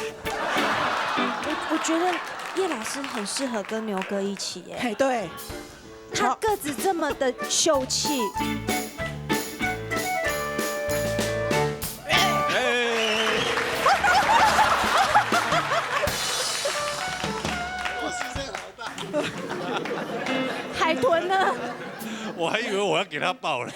我我觉得叶老师很适合跟牛哥一起耶，嘿，对，他个子这么的秀气，哎，海豚呢？我还以为我要给他抱了。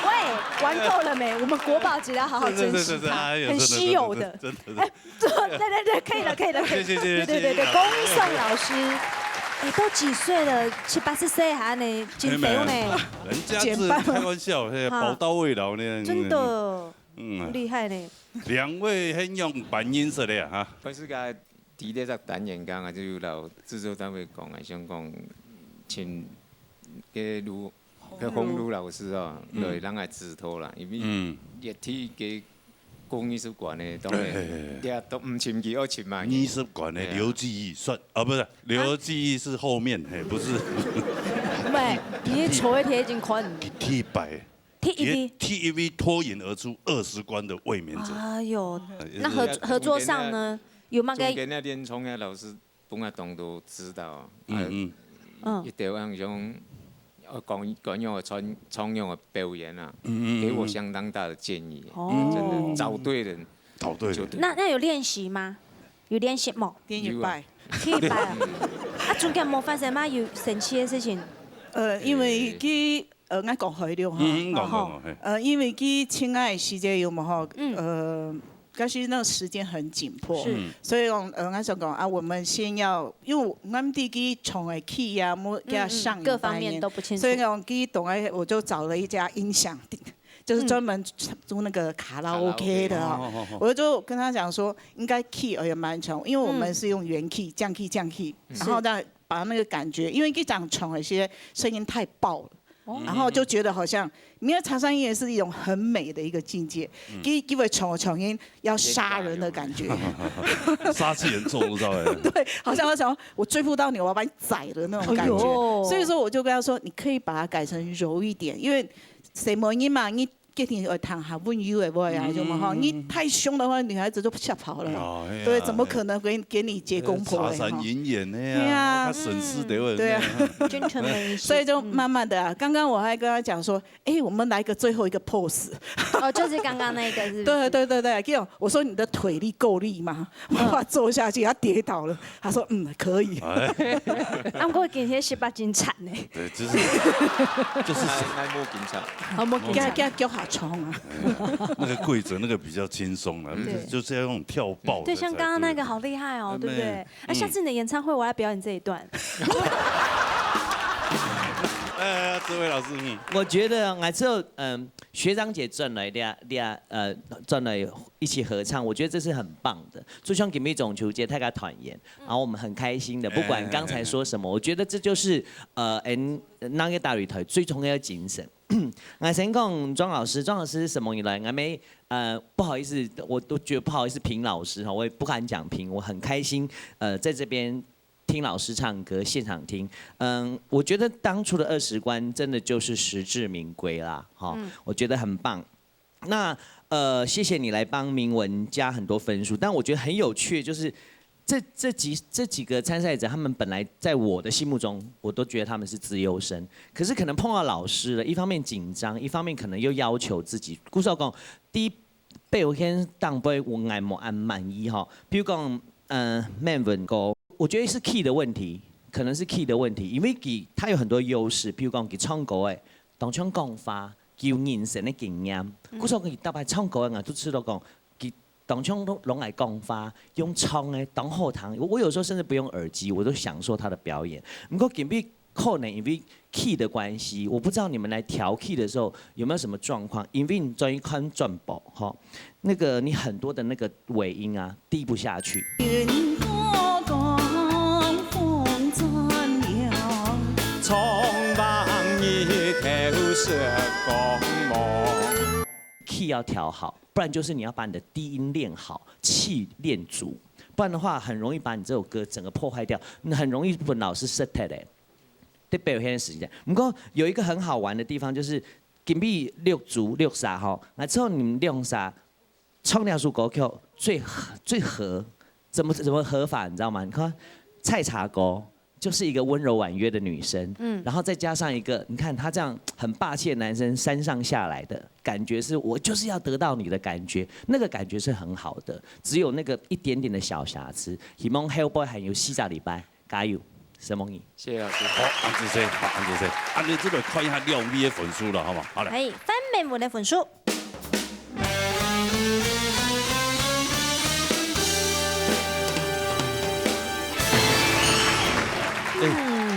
喂，玩够了没？我们国宝级的要好好珍惜它，哎呦很稀有的。真的真的真的。对对对，可以了，可以了，可以了。谢谢谢谢对对对对，谢谢恭送老师。哎，都几岁了？七八十岁还呢，真肥呢。人家是开玩笑，嘿，哈宝刀未老呢。真的嗯，厉害呢。两位很勇敢认识的哈。本身个第一个单元刚刚就有老制作单位讲啊，想讲请个卢个鸿儒老师哦，来让他指导啦，因为嗯，也提给公益是管的，当然哎哎哎对啊，都唔请佢，我请嘛。二十馆的刘记忆算啊，不是，刘记忆是后面，嘿，不是。喂，你的球会贴金款，第一百，第一滴。第一位脱颖而出二十关的卫冕者。哎呦，呃那合合作上呢，有没有中个间那练冲啊，老师本来当多指导，嗯嗯嗯一，点样种，呃，讲讲样的传传样的表演啊，嗯嗯给我相当大的建议，哦真的找对人找对了就。对。那那有练习吗？有练习吗？电影拜，第一百啊，啊，中间没发生吗？有生气的事情？呃，因为佢呃，我讲开了哈，嗯，讲吼讲讲，嘿。呃，因为佢亲爱的时间有无吼，嗯呃，但是那个时间很紧迫，是嗯所以讲，呃，我想讲啊，我们先要，因为我们自己从来去呀，没给他上嗯嗯各方面都不清楚所以讲，第一懂哎，我就找了一家音响店，就是专门租那个卡拉 OK 的哦。哦哦哦我就跟他讲说，应该 key 而已蛮长，因为我们嗯是用原 key、降 key、降 key，是然后再把那个感觉，因为一讲长有些声音太爆了。哦然后就觉得好像，因为茶山音乐是一种很美的一个境界，因因为长长音要杀人的感觉，杀气很重，知道吗？对，好像我想我追不到你，我要把你宰了那种感觉。哎呦所以说我就跟他说，你可以把它改成柔一点，因为谁模音嘛，你。一定要谈下温柔的话呀，有没有哈？你太凶的话，女孩子就吓跑了。哦，哎呀对，怎么可能给给你接公婆茶嘞？哈山银眼的对啊呀，他省事得问。对啊，真诚的一些。所以就慢慢的啊，刚刚我还跟他讲说，哎，我们来个最后一个 pose。哦，就是刚刚那个是不是？对对对对，给我，我说你的腿力够力吗？我把他坐下去，他跌倒了，他说嗯可以。哎，啊，不过今天十八斤惨呢，对，就是就是那那莫紧张，好，我给给他给他给我好冲啊！那个跪着那个比较轻松了，对就是要用跳爆的对，才对。像刚刚那个好厉害哦，对不对？啊，下次你的演唱会我来表演这一段。哎，这位老师，嗯，我觉得啊，这嗯学长姐转来的呀，呃，转来一起合唱，我觉得这是很棒的。就像给一种球姐她个团员，然后我们很开心的，不管刚才说什么，我觉得这就是呃，嗯，那个大旅团最重要的精神。我先讲庄老师，庄老师是什么以来，我没呃不好意思，我都觉得不好意思评老师哈，我也不敢讲评，我很开心，呃，在这边听老师唱歌，现场听。嗯，我觉得当初的二十关真的就是实至名归啦，哈，我觉得很棒。那呃，谢谢你来帮明文加很多分数，但我觉得很有趣的就是，这这几这几个参赛者，他们本来在我的心目中，我都觉得他们是资优生，可是可能碰到老师了，一方面紧张，一方面可能又要求自己。故所讲，第一表现当然我眼目蛮满意哈，比如讲，呃，明文哥，我觉得是 key 的问题，可能是 key 的问题，因为佢他有很多优势，比如讲佢唱歌诶，当像讲话，佢有人生的经验，故所佢大概唱歌诶，我都知道讲，佢当像拢拢来讲话，用唱诶，当好听。我我有时候甚至不用耳机，我都享受他的表演。不过今日可能因为 key 的关系，我不知道你们来调 key 的时候有没有什么状况，因为你专一看转播哈，那个你很多的那个尾音啊低不下去。云波江风转凉。窗望日头射光芒。 key 要调好，不然就是你要把你的低音练好，气练足，不然的话很容易把你这首歌整个破坏掉，那很容易分老师失态的。在表现的时间，不过有一个很好玩的地方，就是今日六组六煞哈，那之后你们六煞唱那首歌曲最合最合，怎么怎么合法，你知道吗？你看蔡茶歌，就是一个温柔婉约的女生，嗯，然后再加上一个，你看她这样很霸气的男生山上下来的感觉，是我就是要得到你的感觉，那个感觉是很好的，只有那个一点点的小瑕疵。希望后背还有四个礼拜，加油，承蒙你。谢谢老师。好，安子生，好，安子生，安子生，来看一下两位的分数了，好吗？好嘞。哎，范美文的分数。哎，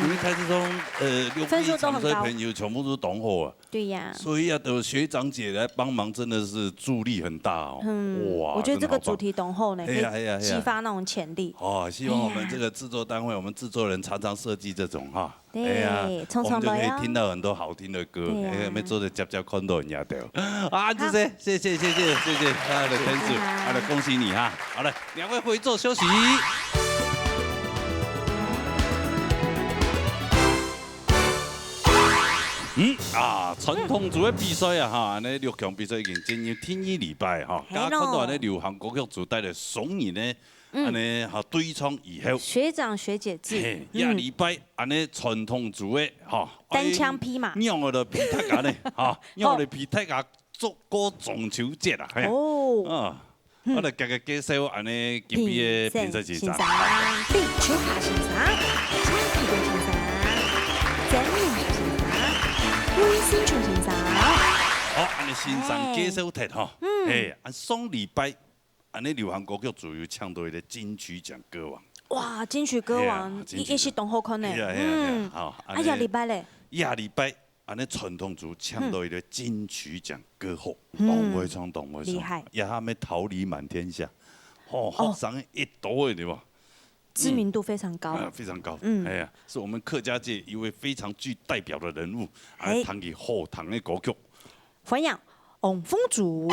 因为台之中，呃，六位参赛朋友全部都同好啊。对呀。所以啊，有学长姐来帮忙，真的是助力很大哦。嗯，哇，我觉得这个主题同好呢，可以激发那种潜力。哦，希望我们这个制作单位，我们制作人常常设计这种哈。对，哎呀，我们就可以听到很多好听的歌，对呀。哎，没做的夹夹看到人家的。啊，谢谢，谢谢，谢谢，谢谢，啊，来，天使，啊，来，恭喜你哈。好了，两位回座休息。嗯啊，传统组的比赛啊，哈，安尼六强比赛已经进入第二礼拜哈，大家看到安尼流行歌曲组带的双人呢，安尼哈对唱以后，学长学姐制，嘿，下礼拜安尼传统组的哈，单枪匹马，让我的皮特安尼哈，让我的皮特啊，做过中秋节啊，嘿，哦，啊。 我来介个介绍安尼今日的评审先生。李秋霞先生、蔡启文先生、曾明先生、温新雄先生。好，安尼先生介绍忒吼。嘿，啊，上礼拜安尼流行歌曲组有抢到一个金曲奖歌王。哇，金曲歌王，哎呀，金曲，也是当好看呢。哎呀，哎呀，哎呀，嗯，好，啊，下礼拜嘞？下礼拜 安尼传统组抢到一个金曲奖歌后，嗯，当会唱，当会唱，厉害，也还没桃李满天下，吼，哦，学生一多的对吧？知名度非常高，啊，非常高，嗯，哎呀，是我们客家界一位非常具代表的人物，啊，弹起好听的歌曲，欢迎王峰祖。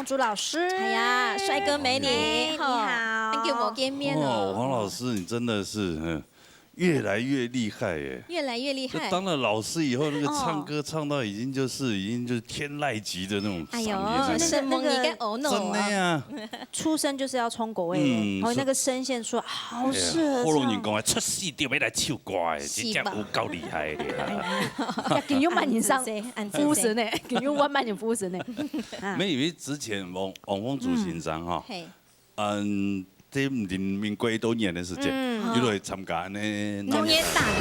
朱老师。哎呀，帅哥美女，哎，你好。好久不见面哦。哦，王老师，你真的是，嗯，越来越厉害耶。越来越厉害。就当了老师以后，那个唱歌唱到已经就是，已经就是天籁级的那种嗓音了。哎呦，承蒙你个哦，真的呀。出生就是要冲口味的，嗯，然后那个声线出来，好适合唱。哎呀，好多人讲啊，出世就要来唱歌的，是吧？真正有够厉害的啊。哎呀，今日万人上，俺真是，俺真是。服务生呢，今日万人服务生呢。啊。没有，因为之前王，王凤珠先生哈，嗯。嘿。嗯，这民国多年的时间，嗯。有来参加呢，龙年大礼，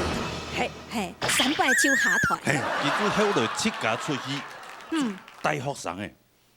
嘿。嘿，三拜九下台。嘿，佢就后来自家出去，嗯。带学生的，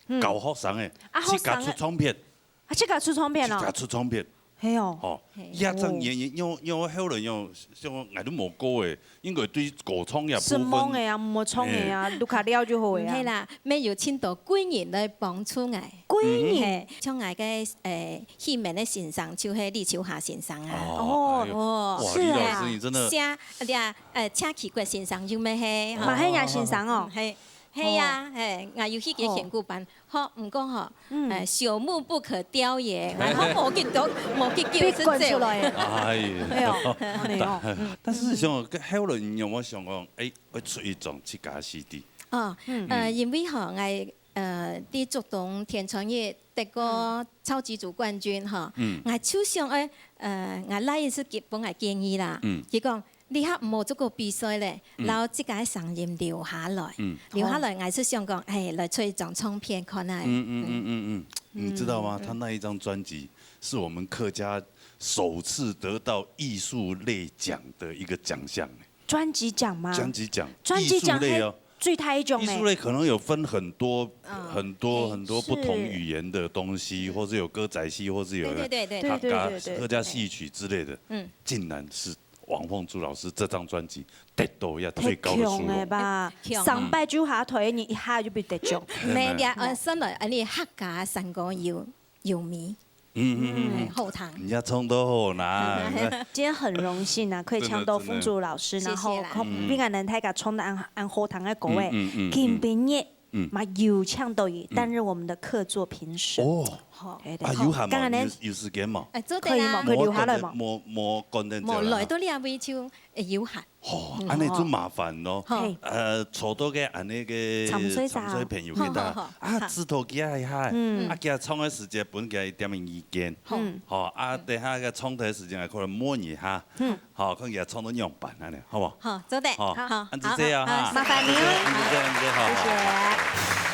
嗯。教学生的，啊，自家出唱片。学生的。啊，自家出唱片哦。自家出唱片。嘿哦。哦，嘿。也正年年，因为，因为后来因为，像我都无过诶， 应该对歌唱个部分。是蒙个啊，莫唱个啊，哎。读卡了就好个啊。毋係啦，乜有盡多貴人來幫助𠊎。貴人？嘿，像𠊎个，誒，戲名个先生就係李秋霞先生啊。哦，哦，哎呦，哇，是啊。李老师，你真的，寫，對啊，呃，謝啟國先生有無係？嘛係𠊎先生哦。嘿，係啊，哦。嘿，𠊎有去佢个選股班。 好，毋過吼，嗯。呃，朽木不可雕也，然後無結果，無結果，被滾出來。哎呀。哎呦，哎呦，嗯。但是想，後來你有沒有想過，哎，會出一張自家个C D？哦，嗯。呃，因為吼，𠊎，呃，在竹東天穿越得過超級組冠軍吼，嗯。𠊎就想，哎，呃，𠊎倈仔係分𠊎建議啦，嗯。佢講， 你還毋好做个比賽咧，嗯。摎自家个聲音留下來。嗯。留下來，𠊎係想講，哎，來出一張唱片看啊。嗯，嗯，嗯，嗯，嗯。你知道嗎？嗯。他那一张专辑是我们客家首次得到艺术类奖的一个奖项。专辑奖吗？专辑奖，专辑奖艺术类哦。还最大一种欸。艺术类可能有分很多，嗯。很多，哎，很多不同语言的东西，是。或是有歌仔戏，或是有对，对，对，对。客家，对，对，对，对。客家戏曲之类的。嗯。竟然是 王凤珠老师这张专辑得到也最高的殊荣。太強了吧！強。三擺就下台，你一下就被得獎。嗯。每日，呃，上來，呃，你客家山歌有，有名。嗯，嗯，嗯，嗯。哎，後堂。人家唱到好啦。嗯。今天很榮幸啊，可以搶到凤珠老師，真的，真的。然後，謝謝啦。嗯。並且能大家唱到恁，恁好聽个歌欸。嗯，嗯，嗯，嗯。今晡日 嗯。嘛有搶到佢，嗯。擔任我們的客座評審。哦。好。對，對，啊，有閒無？好，剛剛呢？有，有時間無？哎，做得啦。可以無？可以留下來無？無，無，無，無，無來到這位就，哎，有閒。哦，嗯。恁樣就麻煩咯。好。呃，坐到个恁樣个參賽者。參賽朋友个搭，好，好，好。啊，指導佢一下，嗯。啊，佢唱个時間分佢一點意見。好。嗯。好，啊，等下个唱个時間，可能問一下。嗯。 好，看佢唱到仰般恁樣，好無？好，做得。好，好，好，恁就這樣哈。好，好，麻煩你哦。恁就這樣，恁就這樣，好，謝謝。好，好。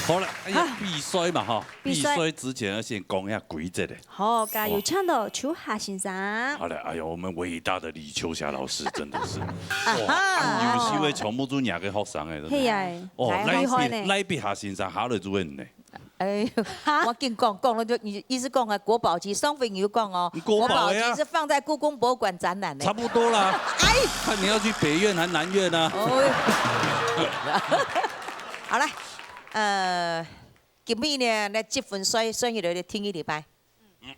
好了，哎呀，好。比賽嘛，哈，比賽。比賽之前要先講一下規則的。好，加油，哦。搶到秋霞先生。好了，哎呦，我們偉大的李秋霞老師真的是，哇，啊哈。恁優秀的，全部都若个學生欸，真的。係啊，哦，來，厲害呢。賴，賴碧霞先生，下來就問呢。 哎，哈？我跟你講，講了就，你意思講啊，國寶級，上回你有講哦，國寶呀。國寶級是放在故宮博物館展覽的。差不多啦。哎。看你要去北院還南院啊。哦。好，來，呃，今晡日呢，來積分算，算起來的天一禮拜。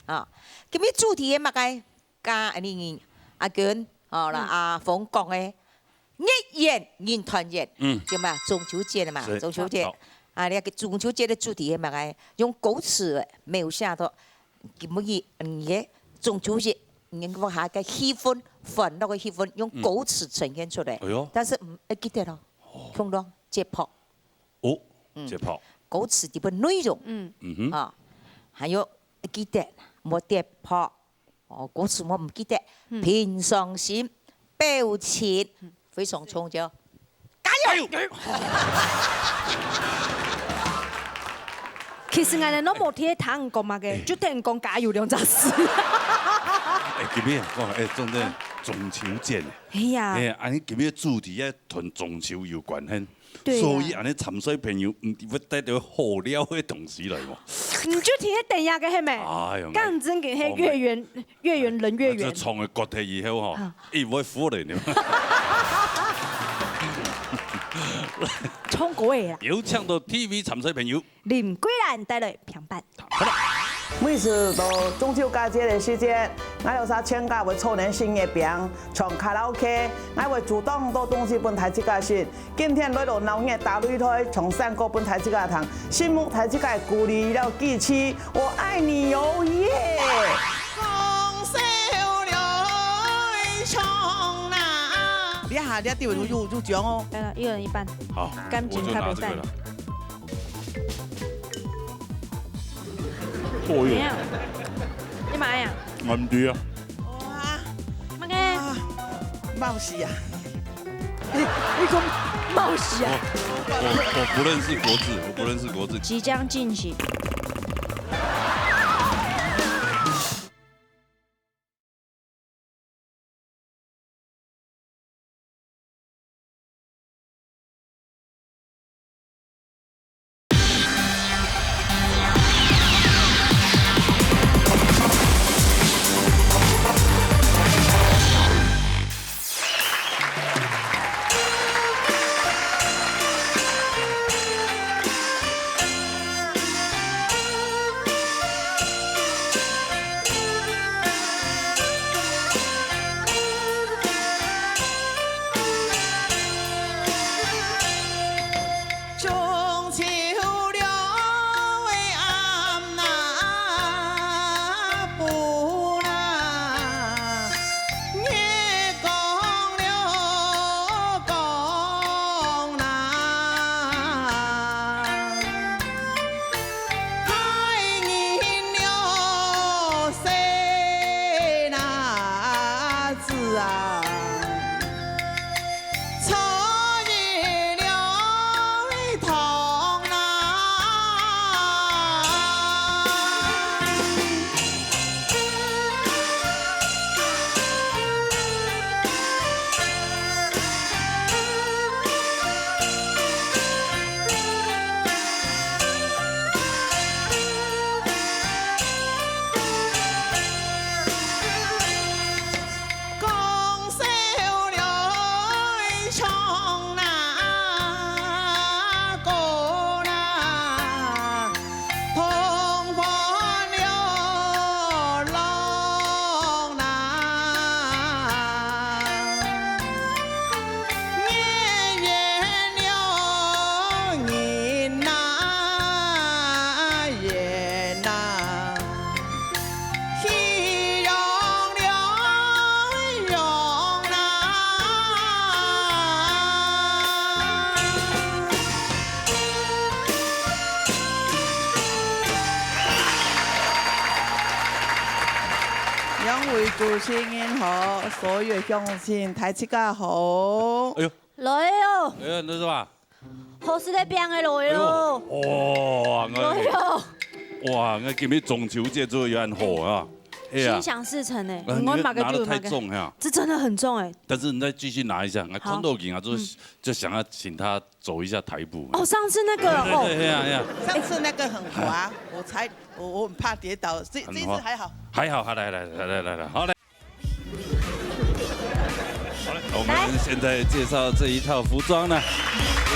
啊，今晡日主題係麼个？ 加恁樣，阿娟，哦，啦，嗯。阿峰講个，月圓人團圓，嗯。對嘛？中秋節了嘛，是。中秋節。好。啊，你看中秋節的主題係麼个？用歌詞描寫到，今晡日，嗯，个中秋節，你看下个氣氛，歡樂的氣氛，用歌詞呈現出來。嗯。哎喲。但是，嗯，要記得咯，哦。共同節拍。哦，嗯。節拍。歌詞裡背內容。嗯。嗯哼。啊，還有，要記得，莫跌拍。 哦，歌詞我毋記得，嗯。平常心，表情，嗯。非常重要。加油！加油！其實𠊎等都無聽你講麼个，哎。就聽你講加油兩隻字。哎，今日講，哎，重點，中秋節呢。哎呀。哎，恁樣今日主題也同中秋有關係。 對啊。所以恁樣參賽朋友，嗯，會得到好料的東西來嘛。你就聽電影个係無？哎喲，講真个，係月圓，月圓人月圓。啊，這唱个歌曲以後吼，啊。佢會服了你。唱歌个啦。有請到T V參賽朋友。林桂蘭帶來評判。好了。每次到中秋佳節个時節，𠊎兜儕全家會湊等食月餅，唱卡拉OK，𠊎會煮當多東西分大自家食。今天來到鬧熱大擂台，唱山歌分大自家聽，承蒙大自家个鼓勵了支持，我愛你喲，耶！講笑了愛唱啦。你下，你下，對，有，有，有獎哦。來了，一人一半。好，感情大比賽。我就拿這個了。 哦哟，怎樣？你買呀？蠻對啊。哇，麼个？啊，冒喜啊！你，你講冒喜啊？我，我，我不認識國字，我不認識國字。即將進行。兩位主持人好，所有鄉親，大自家好。哎喲，來哦，哎呀，那是吧？好食个餅个來哦。哎喲，哇，來哦。哇，𠊎今日中秋節做得恁好啊。哎呀，心想事成呢，啊，你拿得太重哈。這真的很重哎。但是你再繼續拿一下，𠊎看到佢啊，就，就想要請他走一下台步。哦，上次那個哦。對，對，對，哎呀，哎呀。上次那個很滑，我才，我，我很怕跌倒，這，這一次還好。還好，好，來，來，來，好，來。 好了，我們現在介紹這一套服裝呢，是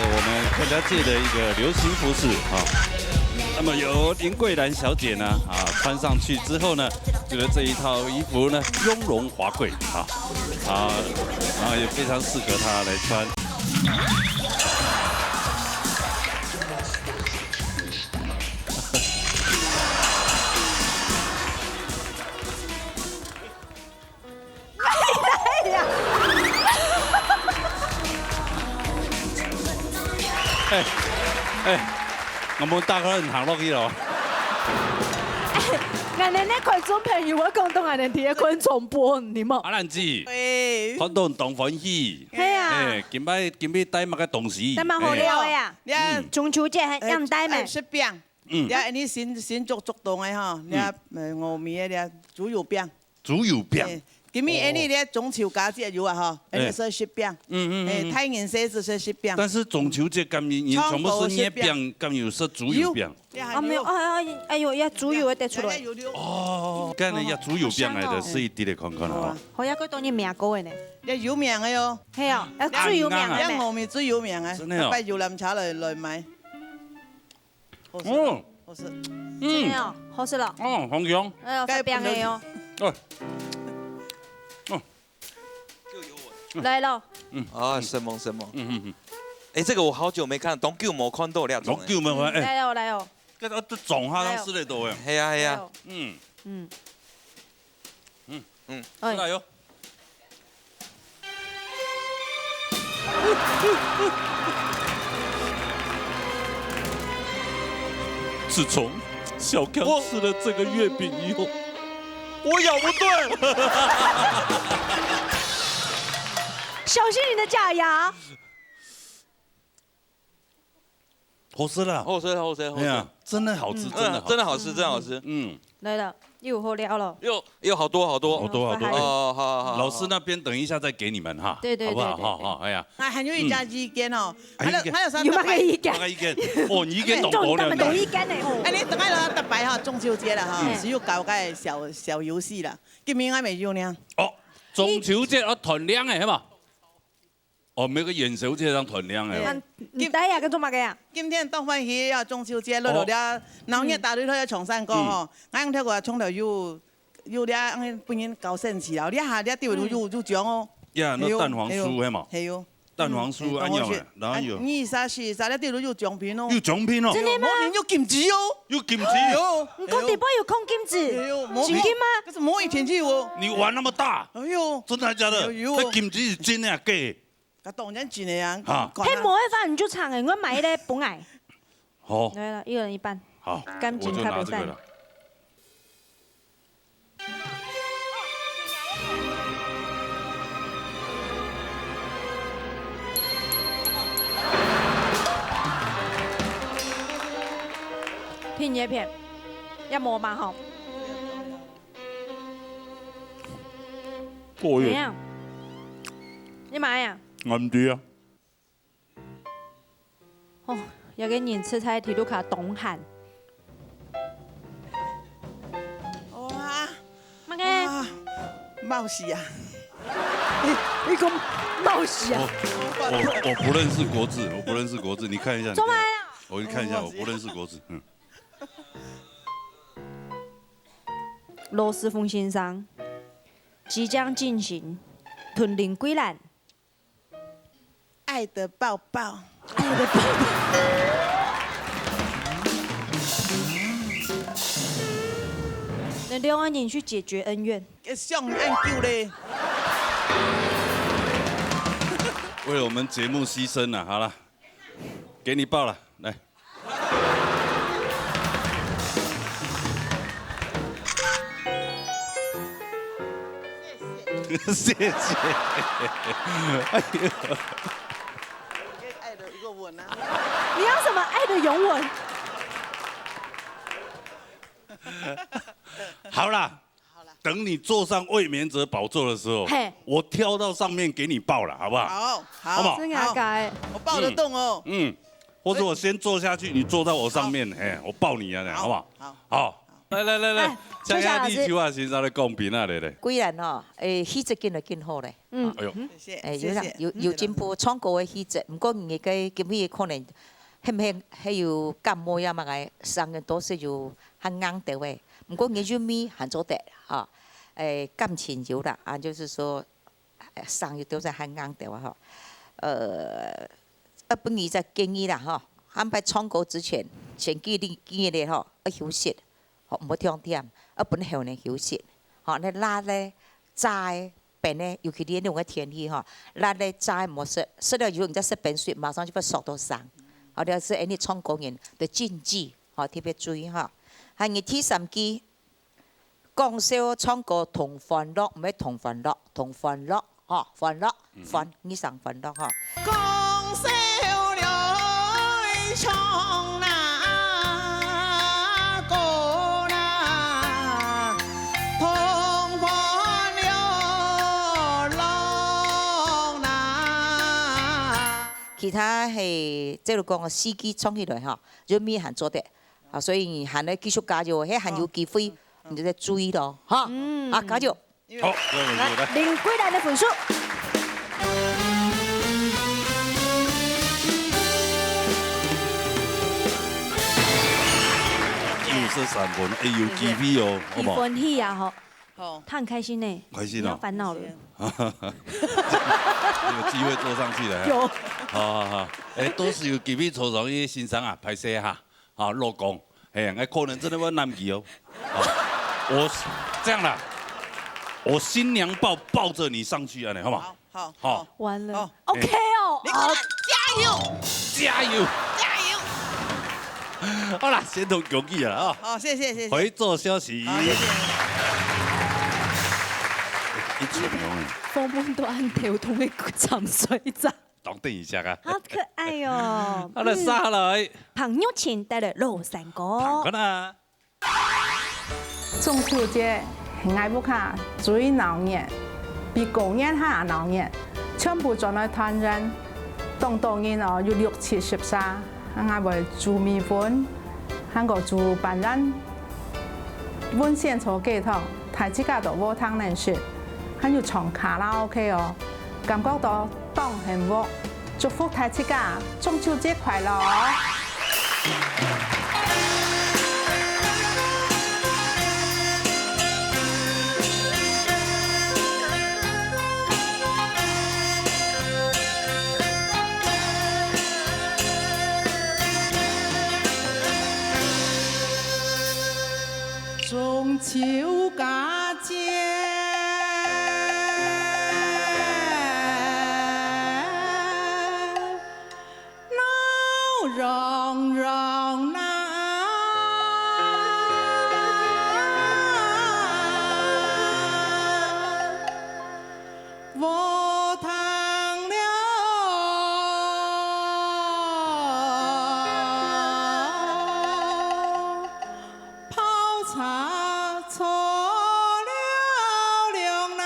我們客家界的一個流行服飾啊。那麼由林桂蘭小姐呢，啊，穿上去之後呢，覺得這一套衣服呢，雍容華貴啊，啊，然後也非常適合她來穿。 哎，哎，𠊎們大家人行落去咯。哎，𠊎等个觀眾朋友，𠊎講到𠊎等个觀眾朋友，你們。阿蘭姐，喂。看到當歡喜。係啊。哎，今擺，今擺帶麼个東西？帶麼好料个啊？哎。你看，嗯。中秋節還，哎，要帶咩？哎，食餅。嗯。你看，你新，新竹竹東个吼，你看，嗯。呃，峨眉个，你看，豬油餅。 豬油餅。哎，今日𠊎等个中秋佳節有啊吼，哎。𠊎等食雪餅。嗯，嗯，嗯，哎，嗯。大人細子食雪餅。但是中秋節今年，你全部食月餅，今有食豬油餅。有。啊，沒有，哎，哎，哎喲，要豬油會得出來。哎，有，有。哦，剛才要豬油餅來的，好香哦。試一滴來看看啊。好啊。好呀，佢當然名高个呢。要有名个喲。係啊，要最有名个呢。要峨眉最有名个，真的哦。拜遊覽車來，來買。好食。哦。好食。嗯。真的哦，好食了。哦，紅熊。哎呦，該發餅的哦。哎。哦。來了。嗯。啊，承蒙，承蒙。嗯，嗯，嗯。哎，這個我好久沒看，當久沒看到了，當久沒看，哎。來哦，來哦。這個，這種哈，來哦。當時的都有。嘿呀，嘿呀。來哦。嗯。嗯。嗯。嗯。哎。來喲。 自從小剛吃了這個月餅以後，我咬不斷。小心你的假牙。好食啦。好食，好食，好食。哎呀，真的好吃，嗯。真的好吃。嗯，真的好吃，真的好吃。嗯。來了，又有好料了。又，又好多，好多。好多，好多。哎。哦，好，好，好。老師那邊等一下再給你們哈，對，對，好不好？對，對，對。好，好，哎呀。啊，還有一隻意見哦。嗯。啊，還有，還有啥？有麼个意見？麼个意見？哦，你意見當多了呢。中，他們都意見呢，哦。哎，你等下啦，逐擺哈，中秋節了哈，嗯。只有搞個小，小遊戲啦。今晡日還沒有呢。哦，中秋節要團量的，係嘛？ 哦，沒有個元宵節當團量哎。啊，你帶呀，跟做麼个呀？今天當歡喜啊，中秋節，樂樂了，哦。然後你打對頭要唱山歌吼，嗯。俺跳過唱了有，有了，俺本人高興起來，你下了對路有，嗯。有獎哦。呀，那蛋黃酥，嘿嘛。嘿喲。蛋黃酥，嗯，恁樣哎，蛋黃酥。然後有。啊，二三四，三了對路有獎品哦。有獎品哦。真的嗎？有，無定有金子哦。有金子。有。你講底背有空金子？有，有，無。真的嗎？可是無一天就有哦。你玩那麼大。哎喲。真的還假的？有，有哦。那金子是真的啊，假的？ 啊，當然真个啊。哈。看啊。嘿，無个話你就唱欸，我買一个本來。好。來了，一人一半。好，感情較袂散。我就拿這個了。品一片，也無嘛吼。過癮。怎樣？你買呀？ 我毋知啊。哦，這個人實在體育卡當閒。哇，麼个？哇，冒喜啊！你，你講冒喜啊？我，我，我不認識國字，我不認識國字，你看一下，你看一下。做麼个啊？我給你看一下，我不認識國字，嗯。羅斯峰先生即將進行《吞靈歸欄》。 愛的抱抱。愛的抱抱。你兩個人去解決恩怨。想恁久咧。為了我們節目犧牲了，好了，給你抱了，來。 謝謝。哎呦。給愛的一個吻啊。你要什麼愛的擁吻？好啦，好啦。等你坐上衛冕者寶座的時候，嘿。我跳到上面給你抱了，好不好？好，好，好不好？真的假的？好，我抱得動哦。嗯，嗯。或者我先坐下去，你坐在我上面，嘿，我抱你啊，好不好？好。好。 來，來，來，來，哎，請下李秋霞先生來講評啊，來，來。歸欄吼，誒，氣質緊來緊好咧。嗯。哎喲。謝謝，哎，有啦，謝謝。有，有進步，唱歌个氣質。毋過你个今晡日可能，係毋係還有感冒呀嘛个，聲音都係有還硬兜个。毋過你韻味還做得，哈。誒，感情有啦，啊，就是說， 呃，聲音都係還硬兜啊吼。呃，愛分你一隻建議啦吼，下擺唱歌之前，前幾日，幾日咧吼，愛休息，吼，毋好忒忝，愛分喉嗹休息，吼，你辣个、炸个、冰个，尤其這種个天氣吼，辣个、炸个毋好食，食了以後你再食冰水，馬上就會燒到聲。吼，這係恁呢唱歌人个禁忌，吼，特別注意吼。還有第三句， 講笑唱歌同歡樂，毋係同歡樂，同歡樂，吼，歡樂，嗯。歡，你上歡樂，吼。講笑來唱啦，歌啦，同歡樂樂啦。其他係，這就講四句唱起來，吼，韻味還做得。 啊，所以你還愛繼續加油，還，還有機會，哦。你就再注意咯，哈。嗯。啊，加油。好，加油，加油，來。來，林桂蘭的分數。這三分，哎，有機會哦，好不好？你歡喜啊，吼，好。他很開心呢，開心哦。你要煩惱了。有機會坐上去了。有。好好好，哎，到時有機會坐上去先生啊，歹勢哈，啊，老公，哎，哎，可能真的會難佢哦。好，我這樣啦，我新娘抱抱著你上去，按呢好不好？好，好，好。好。完了。好。OK哦。林國達，加油！加油！加油！好啦，先同恭喜了啊。好，謝謝，謝謝。回做消息。好，謝謝。一場容易。訪問到恁頭痛个長水仔。等等一下啊。好可愛哦。好了，嗯。接下來。彭玉琴帶來老山歌。看看啊。 中秋節係𠊎屋下最鬧熱，比過年還鬧熱，全部轉來團圓。當多人哦，有六七十儕，𠊎會煮米粉，還過煮粄圓，溫仙草雞湯，大自家到禾埕來食，還有唱卡拉OK哦，感覺到當幸福。 祝福大自家中秋節快樂！ 中秋佳節，鬧融融哪，禾埕了。 泡茶坐了涼哪。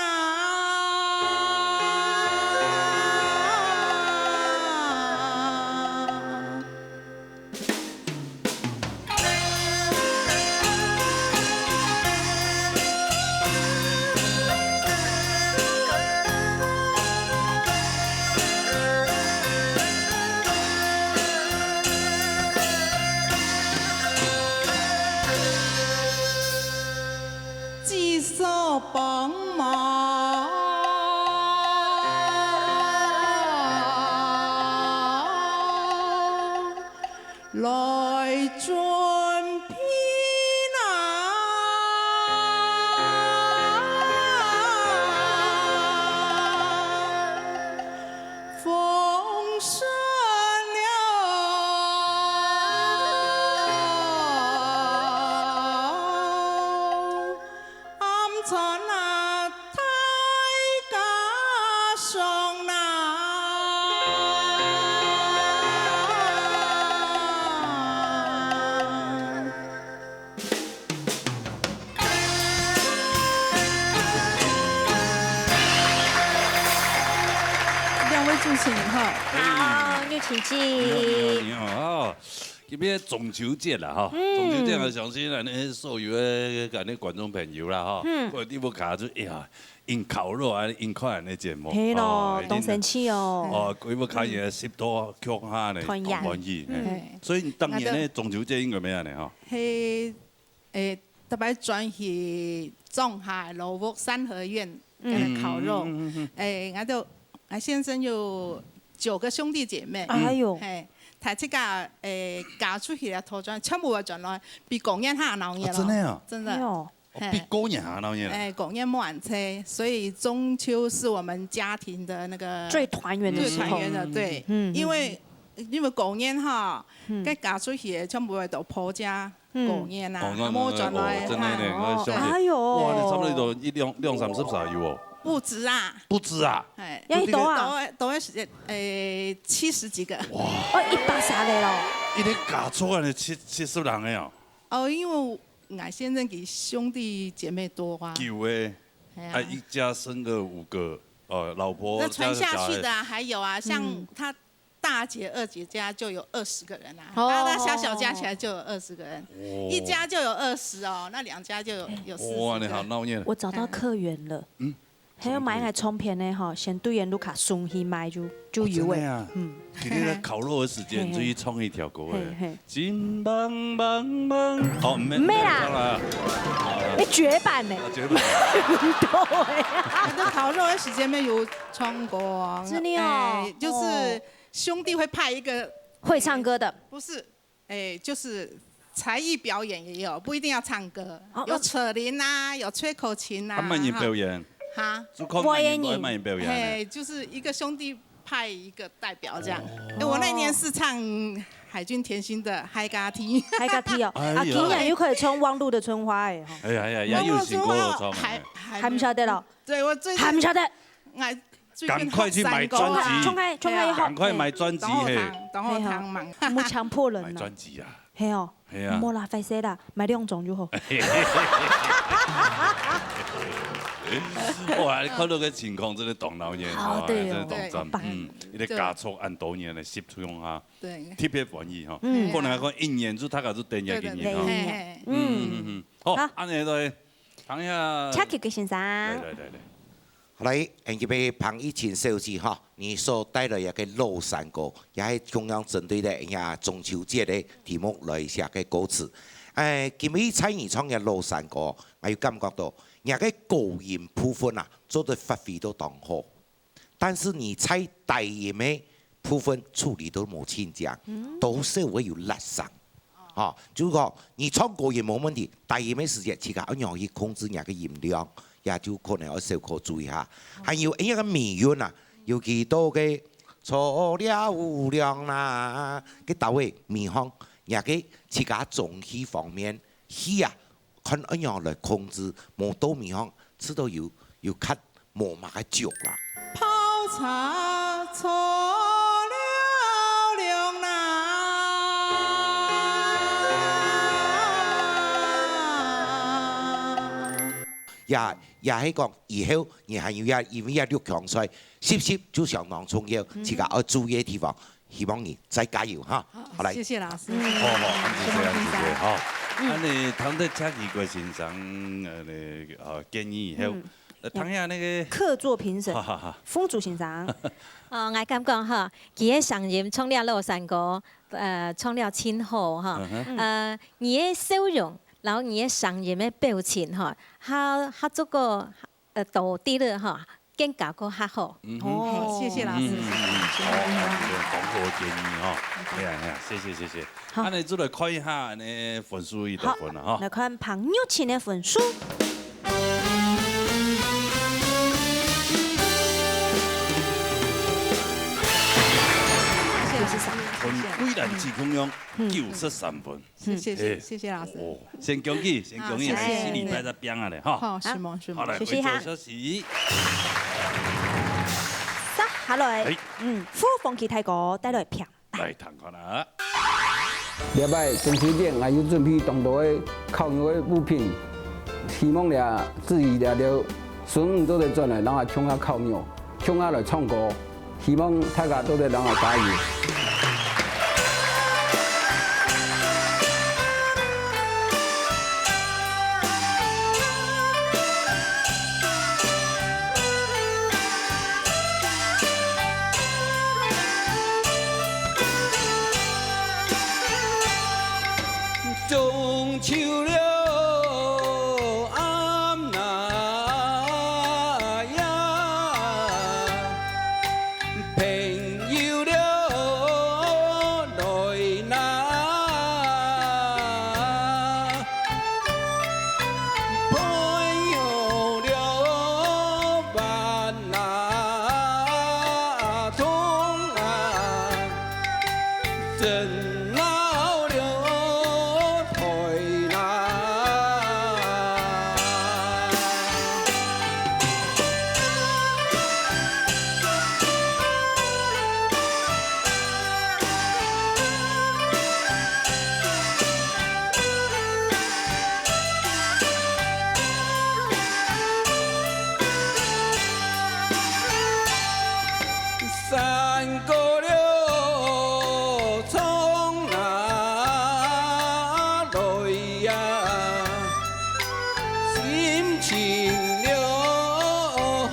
舉手幫忙來準備哪。 豐收了。 兩位主持人好。好，玉琴姐。你好，你好，你好，哦，今天中秋節了哈，嗯。中秋節啊，相信啊，那些所有的，那觀眾朋友啦哈，嗯。或者你屋下就，哎呀，用烤肉啊，用看恁个節目，係咯，哦，一定當生趣哦。哦，佢屋下也十多共下呢，團圓。當歡喜，嗯。嘿。所以你當年呢，中秋節應該無恁呢哈？係 誒，特別轉去莊下老屋三合院嗯。該个烤肉。嗯，嗯，嗯，嗯。誒，𠊎兜，𠊎先生有九個兄弟姐妹。哎喲。嘿，大自家，誒，嫁出去个頭轉，全部會轉來，比過年還鬧熱咯。啊，真的啊？真的。哎喲。哦，嘿。比過年還鬧熱啊？誒，過年無恁濟，所以中秋是我們家庭的那個最團圓的時候。最團圓的，對。嗯，嗯，因為，因為過年哈，嗯。該嫁出去个全部會到婆家。 嗯。過年啊，哦，那，還無轉來。那，那，哦，真的呢，哦。那兄弟，哎喲。哇，你差不多都一兩，兩三十儕有哦。不止啊。不止啊？哎，有幾多啊？都會，都會，誒，七十幾個。哇。哦，一百儕个咯。一定嫁出來的七，七十人个哦。哦，因為𠊎先生个兄弟姐妹多啊。九个，哎呀。啊，一家生个五個，呃，老婆那傳下去的啊，加上小孩。還有啊，像嗯。他 大姐、二姐家就有二十個人啊，哦。大大小小加起來就有二十個人，哦。一家就有二十哦，那兩家就有，有四十個。哇，你好鬧熱。我找到客源了。嗯。還有買𠊎唱片个吼，先對𠊎屋下送去賣就，就有个。哦，真的啊？嗯。今天在烤肉的時間，嘿嘿。你就去唱一條歌欸。嘿嘿。金棒棒棒。哦，沒，沒啦。沒有唱了啊。你絕版呢？啊，絕版。對啊。你在烤肉的時間沒有唱歌哦。真的哦。哎，就是哦。兄弟會派一個會唱歌的。不是， 哎，就是才藝表演也有，不一定要唱歌，哦，有扯鈴啊，有吹口琴啊，啊，麼人表演？哈。就看麼人，表演。麼人表演呢？嘿，就是一個兄弟派一個代表這樣。哦。哎，我那年是唱海軍甜心的《海角天》。海角天哦，哎呀。啊，今年又可以唱《忘路的春花》欸，吼。哎呀，哎呀，也有請過我唱欸。還，還，還不曉得咯。對，我最近還不曉得。哎，最近趕快去買專輯。好三個啊。衝開，衝開一下。趕快買專輯，嘿。然後，然後，嘿吼。然後，莫強迫人啊。買專輯啊。 係哦，係啊。無啦，壞勢啦，買兩張就好。哇，看到个情況真的當鬧熱，哦，哇，對哦，真的當讚。對。嗯，一個家族恁多年个集中哈，對。特別歡喜哈。嗯。可能講一年就大家就等一個月哈。對，對，對，對。嗯，嗯，嗯。好，好。恁樣來，聽一下。Chucky先生。來，來，來，來。 好來，今日个彭一琴小姐哈，你所帶來一個老山歌，也係同樣針對个呀中秋節个題目來寫个歌詞。哎，今日在你唱个老山歌，𠊎有感覺到，你个高音部分啊，做得發揮到當好，但是你在低音个部分處理到無盡靚，嗯。多少會有落聲。 吼，就係講你唱高音無問題，低音个時節，自家愛仰去控制若个音量，也就可能愛小可注意下。還有，因為个尾韻啊，尤其到个坐了涼啦，个到位尾項，若个自家中氣方面，氣啊，看愛仰來控制，無到尾項，試著有，有較 無麼个足啦。泡茶坐了涼啦。也，也係講以後你還有也，因為也六強賽，習習就相當重要，嗯。自家愛注意个地方。 希望你再加油哈。好，好，來。謝謝老師。嗯。好，好，恁仔細，恁仔細，好。嗯。恁仔聽得Chucky先生，呃，呃，建議以後，嗯。呃，聽下那個客座評審，哈哈哈。風竹先生。哦，𠊎感覺哈，佢个聲音唱了老山歌，呃，唱了盡好哈。嗯哼。呃，你个笑容，然後你个聲音个表情哈，較，較做個 呃，多滴了哈，更加過較好。嗯哼。哦，謝謝老師。嗯，嗯，嗯，嗯。好，恁仔細，當好个建議哈。嗯。哎呀，哎呀，謝謝，謝謝。好。恁仔就來看一下恁仔分數个部分了哈。好，來看彭玉琴个分數。謝謝。分歸然只共樣，嗯。九十三分。 謝謝，謝謝，哎，謝謝老師。哦，先恭喜，先恭喜，啊，謝謝。來，四禮拜再拼啊咧，哈。好，承蒙，承蒙。好，來，謝謝哈。為做消息。接下來，哎。嗯，呼風期大哥帶來評。來，聽看啊。這擺中秋節，𠊎有準備當多个烤肉个物品，希望這，至於這兜孫女做得轉來，讓𠊎共下烤肉，共下來唱歌。 希望大家做得摎𠊎加油。中秋了，暗吔呀， 朋友了，來吶，朋友了，伴吶，同啊，真 鬧了台南。山歌了唱啊來呀，心情了好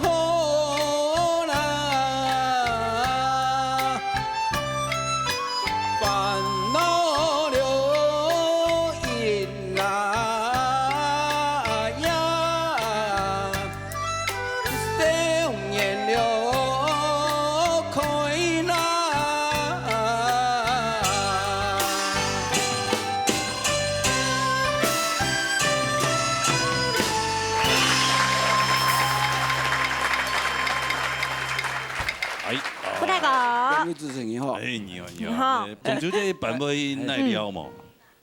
主持人你好。哎，你好，你好。你好。哎，中秋節一般會哪尞無？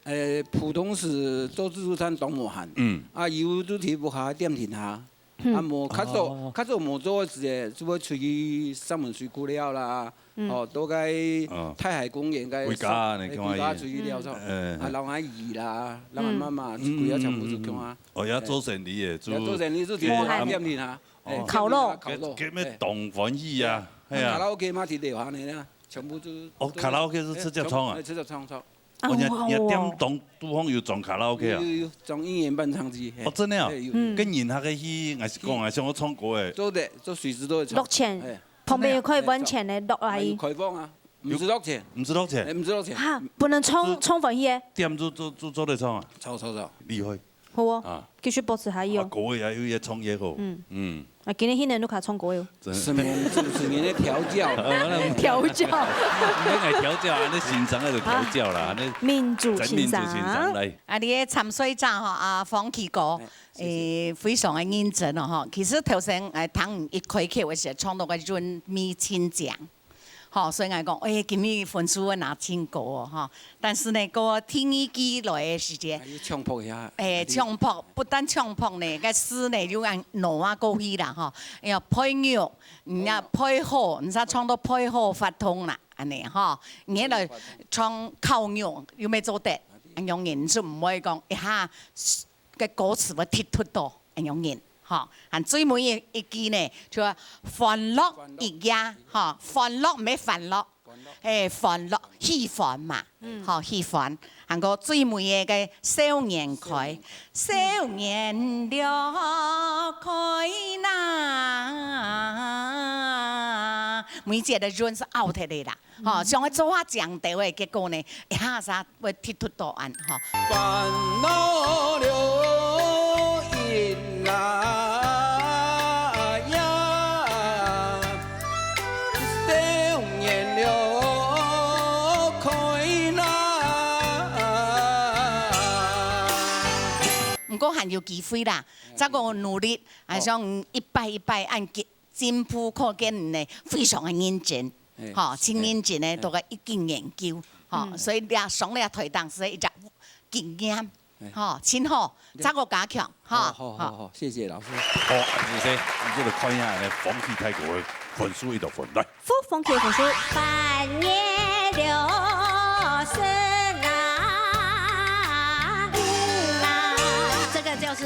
哎，普通時做自助餐當無閒。嗯。啊，有就去屋下店庭下。嗯。啊，無，較早，哦。較早無做个時節，就會出去上門水果尞啦。嗯。哦，到該哦。大海公園該回家呢，哎，看下魚。回家出去尞上。嗯。啊，撈下魚啦，撈下媽媽，嗯。歸下全部就共下。哦，也做生理个，也做生理，就去店庭下。哦。哎，烤肉。店庭下烤肉。佢，佢乜當歡喜啊，哎。係啊。啊，卡拉OK嘛，就留下呢啦。 全部就哦，卡拉OK係直接唱啊？哎，直接唱，唱。哦，你，哦，你店當肚項有裝卡拉OK啊？有，有，有，裝一年半唱機，嘿。哦，真个啊？哎，有，有。嗯。跟人客个去，還係講啊，像我唱歌个？做得，做隨時都會唱。落錢，哎。旁邊有可以換錢个，落來。哎，有開放啊，毋使落錢。毋使落錢？哎，毋使落錢。哈，不能充，就充粉去个？店就，就，就做得唱啊？唱，唱，唱。厲害。 好哦，啊。繼續保持下去哦。啊，各位還有一個創業哦。嗯。嗯。啊，今日新年都卡唱歌喲。真的。什麼主持人的調教？調教。你愛調教啊，那欣賞那個調教啦，那民主欣賞。真民主欣賞，來。啊，你个參賽者吼，啊，方啟哥，哎，謝謝。誒，非常的認真哦，吼。其實頭先，誒，聽一開口的時候，唱到个韻味盡靚。 吼，所以𠊎講，誒，今日分數會拿盡高哦，吼。但是呢，過第二句來个時節，哎，又衝破一下。誒，衝破，不但衝破呢，該字呢又恁挪啊過去啦，吼。哎呀，配肉，人家配好，你知唱到配好發通啦，恁呢吼。你來唱烤肉，又無做得，恁樣人就毋會講一下 个歌詞會突出到，恁樣人，吼。還最尾一，一句呢，就歡樂一夜，吼，歡樂毋係煩惱，嘿，歡樂，喜歡嘛，嗯。吼，喜歡。還過最尾个个少年開，少年了開啦，每一節个韻係拗忒个啦。 吼，嗯。像愛做下強調个，結果呢，一下子會突出到恁，吼。煩惱了一夜呀，少年了開啦。毋過還有機會啦，再過努力，哦。還想一擺一擺恁進，進步，可見你呢非常个認真。 嘿，吼，真認真个，嘿，都个一定研究，吼，嗯。所以這上這台當時一隻經驗，嘿。吼，真好，了。再過加強，吼，好，好，好，好。好，謝謝老師。好，謝謝，你這個看一下呢，風氣太過，分數一百分，來。好，風氣个分數。半夜了，是啊，嗯啊。這個就是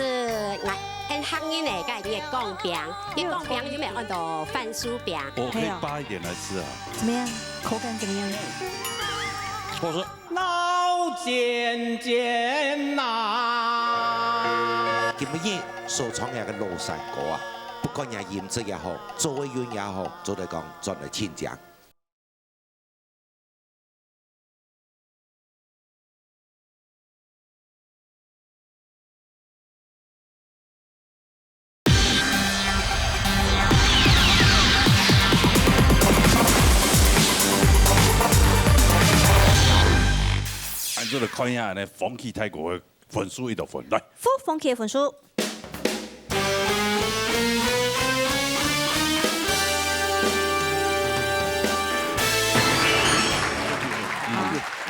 俺，俺客人个，个月光餅，月光餅有沒有按到番薯餅？我可以嘿哦。扒一點來吃啊。 怎麼樣？口感怎麼樣？我說，老尖尖吶。今晡日所唱个老山歌啊，不管你音質也好，做个韻也好，做得講轉來親像。 恁樣來看一下呢，風氣大哥个分數幾多分？來。好，風氣个分數。 嗯，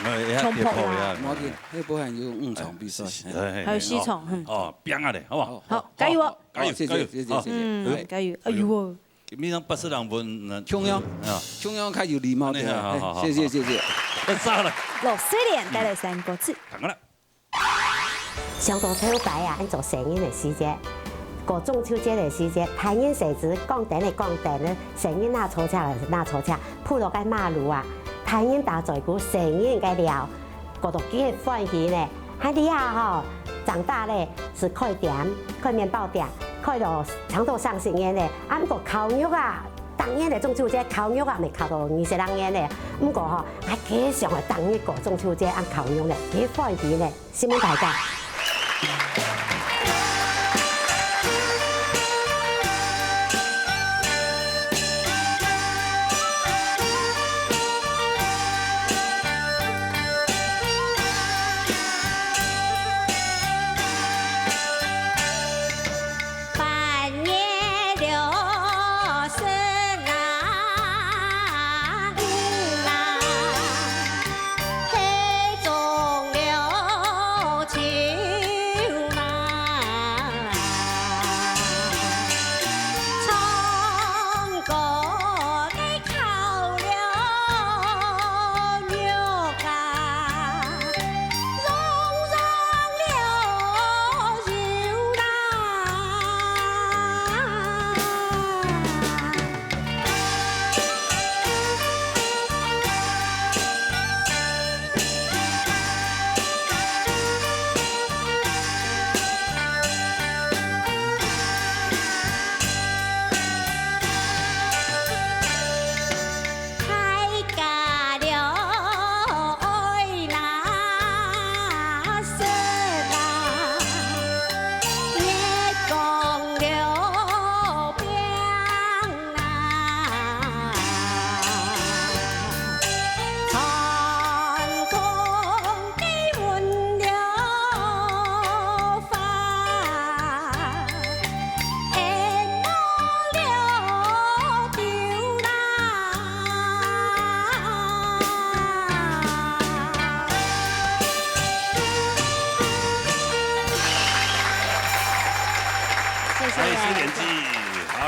哎，衝破啦。衝破呀。無要緊，該部分有五場比賽。啊，是，是，哎，還有四場，哦，嗯。哦，拚啊咧，好不好？好，好，加油哦。好，加油，好，謝謝，加油，謝謝，好。謝謝。嗯，哎。加油。哎呦。今晡日八十零分，那，共樣，啊。共樣較有禮貌點。哎，好，好，好，謝謝，好。謝謝。那上來。老師傅帶來三個字。嗯。講了。 想到頭擺啊，恁做細人个時節，過中秋節个時節，大人細子講等个講等个，細人拿坐車拿坐車，鋪落个馬路啊，大人打嘴鼓，細人个尞，過到幾歡喜呢。還這下吼，長大咧，係開店，開麵包店，開到長到三十年咧，啊，毋過烤肉啊，逐年个中秋節烤肉啊，乜烤到二十零年咧。毋過吼，還幾想愛逐日過中秋節，恁烤肉咧，幾歡喜咧。 承蒙大家。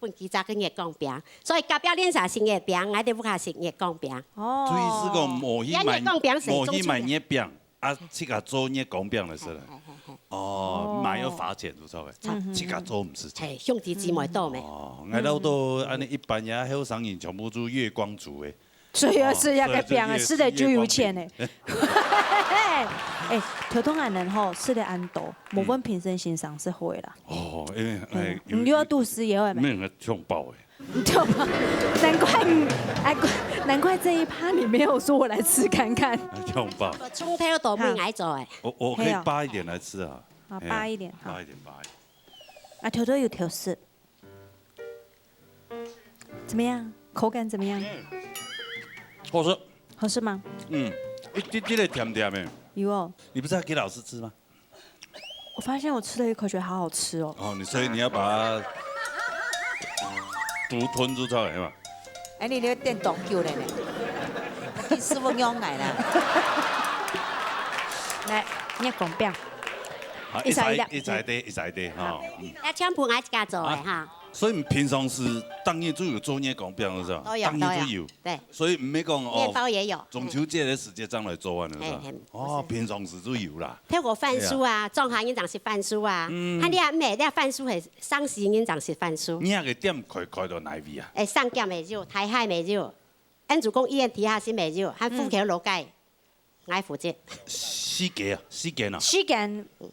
分，分佢食个月光餅。所以隔壁鄰舍食月餅，𠊎兜屋下食月光餅。哦。主意係講無去買，也月光餅係無去買月餅，啊，自家做月光餅就係啦。哦，買要罰錢，有錯个，自家做毋使錢。嘿，兄弟姊妹多咩？哦，𠊎兜都恁呢一般呀，後生人全部做月光族誒。 所以愛食這個餅啊，哦，食了就有錢呢。所以就越吃越光餅。哎，頭痛還能吼，食了恁多，無問評審先生係會啦。哦，因為，哎，嗯，有，你又要肚屎也會沒？沒有，嗆飽哎。嗆飽，難怪你，哎，難怪這一趴你沒有說我來吃看看。嗆飽。我從頭到尾愛做哎。我，我可以扒一點來吃啊。好，哎呀，扒一點，好。扒一點，扒一點。啊，偷偷有偷食。 怎麼樣？口感怎麼樣？嗯，好吃。好吃嗎？嗯，一滴滴的甜甜的。有哦。你不是還給老師吃嗎？我發現我吃了一口，覺得好好吃哦。哦，你，所以你要把它獨吞出來，係吧？哎，你，你會等當久了呢。你師傅仰來啦。來，月光餅。好，一儕一粒。一儕一垤，一儕一垤，哈。好。嗯。啊，全部𠊎自家做个哈。啊，所以你平常時當日就有做月光餅，是吧？都有，當日就有。都有，對。所以毋係講，哦，麵包也有。中秋節个時節正來做啊，係吧？嘿，嘿，哦，毋係。平常時就有啦。透過番薯啊，對啊。庄下人正食番薯啊。嗯。啊，你啊，毋係，你啊，番薯係生時人正食番薯。你那個店開，開到哪位啊？哎，三峽也有，大溪也有，恩主公醫院地下室也有，還福橋老街。嗯。 𠊎負責。四間啊，四間啊。四間，哦，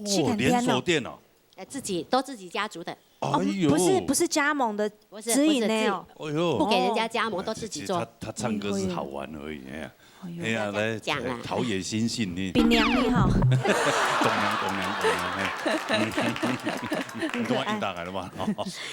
四間店哦。連鎖店哦。呃，自己，都自己家族的。哎喲。哦，不是，不是加盟的，不是，直營的哦。不是，自己，哎喲。不給人家加盟，都自己做。他，他唱歌是好玩而已，哎呀。哎喲。哎呀，來，講啊。陶冶心性呢。檳榔呢，哈。咚鏘，咚鏘，咚鏘，嘿。你看，應答了嗎？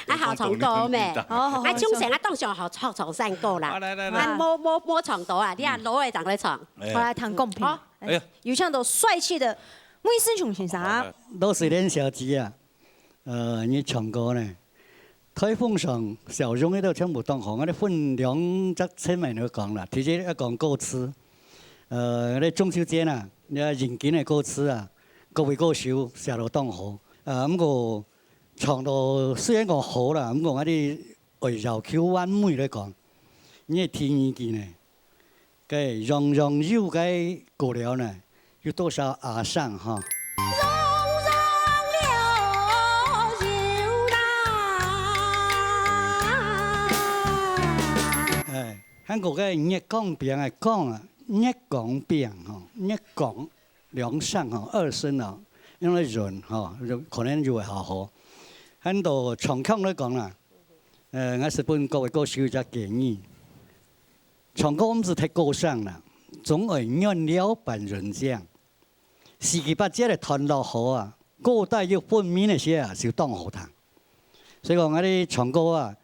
啊，好唱歌咩？咚鏘，咚鏘，應答。哦，啊，唱成啊，當上好唱，唱山歌啦。啊，來，來，來。啊，無，無，無唱到啊，你啊，老的正來唱。 哎呀。好，來聽公平。好。哎呀。有請到帥氣的魏世雄先生。好，來。老師恁小姐啊，呃，你唱歌呢，台風上小熊个都全部當好，𠊎兜分兩隻層面來講啦。第一要講歌詞，呃，你中秋節啊，你要認真个歌詞啊，各位歌手寫到當好。呃，毋過唱到雖然講好啦，毋過𠊎兜愛要求完美來講，你个第二句呢， 該樣樣有个過了呢，有多少阿桑哈？樣樣了有啦。哎，還過該月光餅个光啊，月光餅吼，月光兩聲吼，二聲啊，用來潤吼，就可能就會較好。還到唱腔來講啦，呃，𠊎係分各位歌手一隻建議。 唱歌毋使忒高尚啦，總愛原料扮人靚。四季八節个段落好啊，高低有分明个時啊，就當好聽。所以講，𠊎兜唱歌啊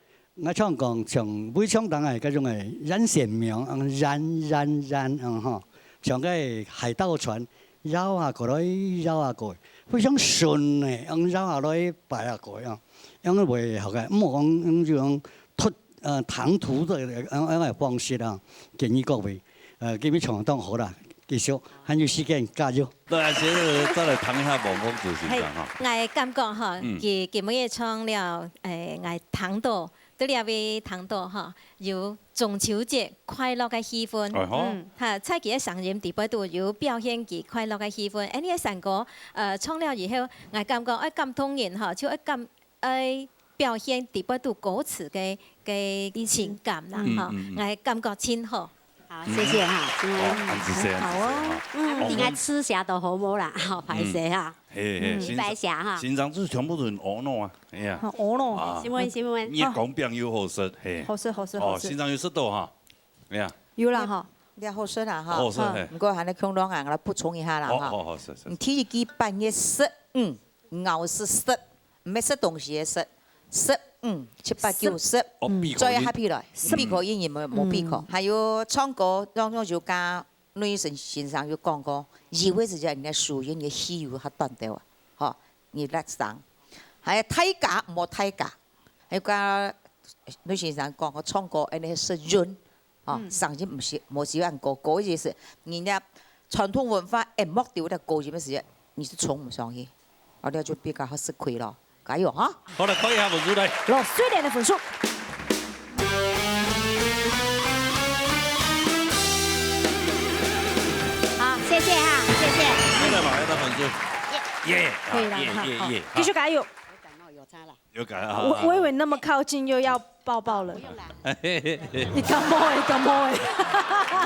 ，𠊎常講像圍牆頂个該種个眼線描，嗯，眼，眼，眼，嗯吼，像該海盜船，搖啊過來，搖啊過，非常順个，嗯，搖啊來，擺啊過，嗯，樣會好个。毋好講，嗯，就講突 呃，唐突个，呃，呃，方式啊，建議各位，呃，今日唱得當好啦，繼續，還有時間，加油。來，先再來聽一下王鳳子先生哈。嘿，𠊎感覺哈，嗯。佢今日唱了，誒，𠊎聽到，在這位聽到哈，有中秋節快樂个氣氛。哎吼。嗯，哈，在佢个聲音底背都有表現佢快樂个氣氛。哎，你个山歌，呃，唱了以後，𠊎感覺，哎，感動人哈，就愛感，哎，表現裡背肚歌詞个个情感啦，吼，嗯，嗯，嗯。𠊎感覺真好。好，謝謝哈，今天好，恁仔細，恁仔細哈。好啊。嗯，哦，應該吃下都好無啦，好，歹勢哈。嘿，嘿，嗯。先生，白霞哈。先生，這全部都係阿嬷啊，哎呀。哦，阿嬷。啊。新聞，新聞。你个公餅又好食，嘿。好食，好食，哦，好食。先生有食到哈，哎呀。有啦哈。你好食啦哈。好食，嘿。毋過還係共樣啊，𠊎來補充一下啦哈。好，好，好，是，是。你第一句半夜十五，咬字食， 毋係食東西个食，十，嗯，七八九十，哦，嗯。閉口音。再合起來，十。閉口音也無，無閉口。嗯。還有唱歌，當中就剛剛雷聲先生有講過，有个時節人家收音个氣有較短條啊，吼，你拉長。還有大家，莫大家。還有剛剛雷先生講過，唱歌，恁呢係潤， 哦，嗯。聲音毋係，無習慣高，高一些是，人家傳統文化，哎，莫丟了高音个時間，你是衝毋上去，啊，你就比較好吃虧咯，加油哈！好，來看一下分數來。老師的分數。好，謝謝哈，謝謝。現在嘛，要到分數。耶。耶，可以了，好，耶，好，好，耶，耶，繼續加油。好。 有改啊。我，我以為那麼靠近又要抱抱了。不用啦。你敢摸欸，你敢摸欸。你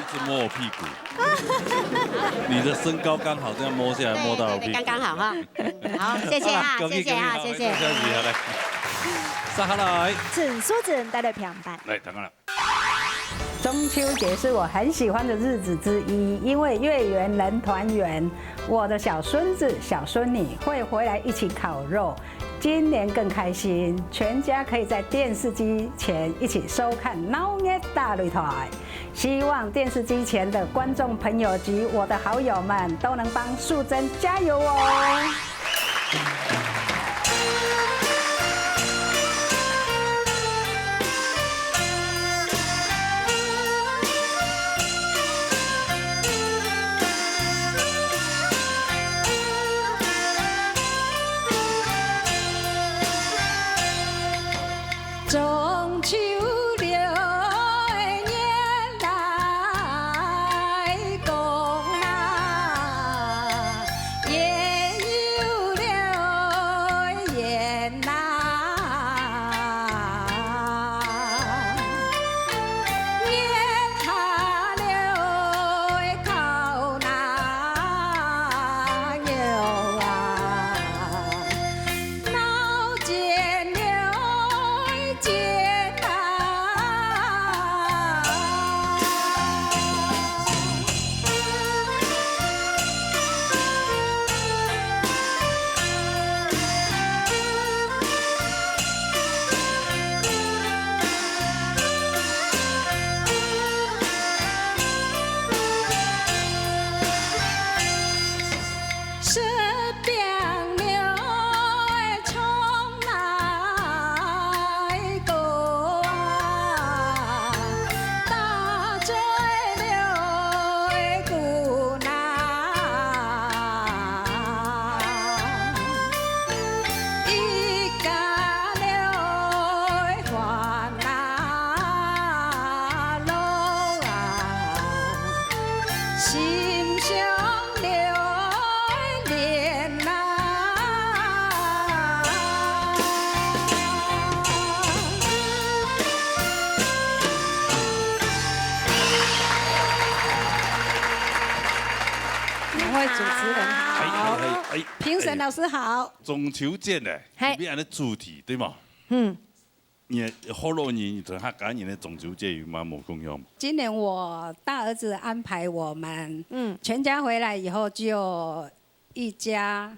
一直摸我屁股。你的身高剛好，這樣摸下來，摸到我屁股。對，對，對，剛剛好哈。好，謝謝哈，好啦，恭喜，謝謝哈，恭喜，謝謝。恭喜，恭喜，好，來。接下來。陳淑貞帶來評判。來，等下啦。 中秋節是我很喜歡的日子之一，因為月圓人團圓，我的小孫子、小孫女會回來一起烤肉，今年更開心，全家可以在電視機前一起收看鬧熱大擂台。希望電視機前的觀眾朋友及我的好友們都能幫淑貞加油哦！ 中秋六月来光啊，月有六圆呐，月下六烤呐，肉啊。 闹热闹热闹。兩位主持人好，哎，哎，哎，哎。評審老師好。中秋節呢，嘿。你們的主題，對嗎？嗯。 你學老人同客家人个中秋節有麼無共樣？今年我大兒子安排我們，嗯。全家回來以後就一家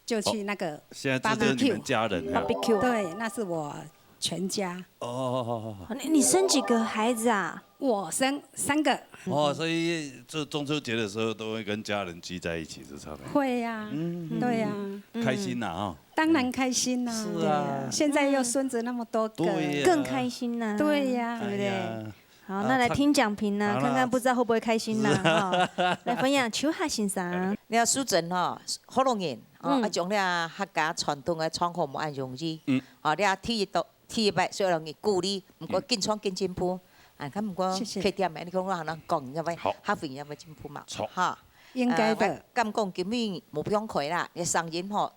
就去那個哦，現在這就是你們家人啊。Barbecue。對，那是我全家。哦，哦，哦，哦。你，你生幾個孩子啊？我生三個。哦，所以這中秋節的時候都會跟家人聚在一起，是差不多。會呀，嗯。對呀。嗯。開心啦，哈。 當然開心啦。是啊。對啊，現在又孫子那麼多個。對呀。更開心啦。對呀。對不對？哎呀。好，啊，那來聽講評呢，唱，好啦。看看不知道會不會開心啦，是啊。哈。來分享邱夏先生。你看淑貞吼，學老人，哦，嗯。啊，將這客家傳統个唱法無恁容易。嗯。哦，你看第一道，第一擺，所以讓你鼓勵，毋過嗯。緊唱緊進步。啊，看毋過謝謝。缺點，你講我還能講，你要不要好。客話要不要進步嘛？好。哈。應該的。呃，我敢講今日無放開啦，你聲音吼，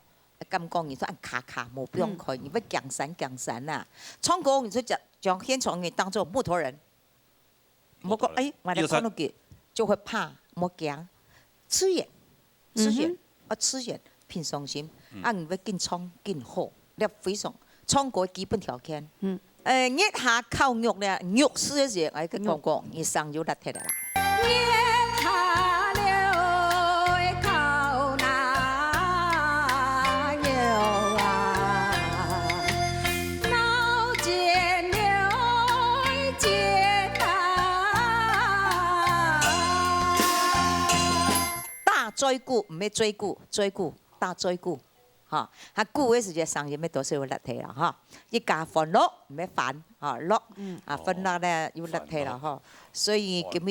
感覺你就恁卡卡，無放開，你會驚山驚山啊。唱歌你就將，將現場人當作木頭人，莫講，哎，𠊎來看落去，就會怕，莫驚，自然，自然，啊，自然，平常心，啊，你會緊唱緊好，這非常唱歌基本條件。嗯。 呃，月下烤肉咧，肉食个時，𠊎个講講，你生有力忒啦。月下了，烤那肉啊，鬧煎了，煎啊。打嘴鼓，毋係嘴鼓，嘴鼓，打嘴鼓。 哈，較久个時節聲音乜多少有力忒啦哈。一家歡樂，毋係煩，哈，樂，啊，歡樂咧有力忒啦哈。所以今日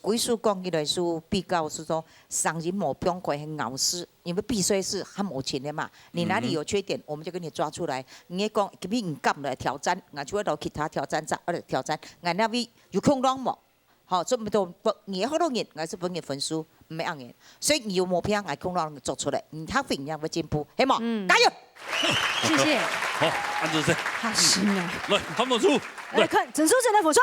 歸屬講起來係比較係講聲音無放開很咬舌，因為比賽係較無情个嘛。你哪裡有缺點，我們就給你抓出來。你講今日你敢來挑戰，𠊎就會到其他挑戰者來挑戰，𠊎哪位有空檔無？ 好，做毋到，你好多人，𠊎係分你分數，毋係恁樣。所以你有毛病，𠊎共同做出來，你較分人會進步，係無？嗯。加油！謝謝。好，恁仔細。好辛苦。來，看分數，來看陳淑贞个分數。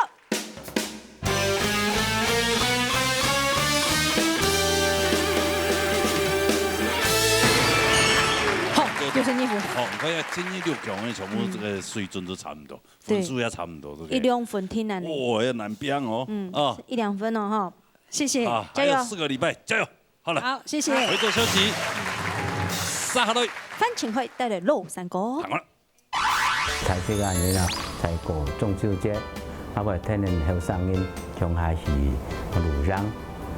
好，六十二分。好，你看一下，今日六強个全部這個水準都差不多。 分數也差不多，對不對？一兩分定恁樣。哦，要難拼哦，嗯，啊。一兩分哦，哈。謝謝，啊，加油。還有四個禮拜，加油！好了。好，謝謝。回頭休息，煞下來。范晴惠帶來老山歌。趕快。大自家人啊，在過中秋節，啊，會聽見後生人共下去露營。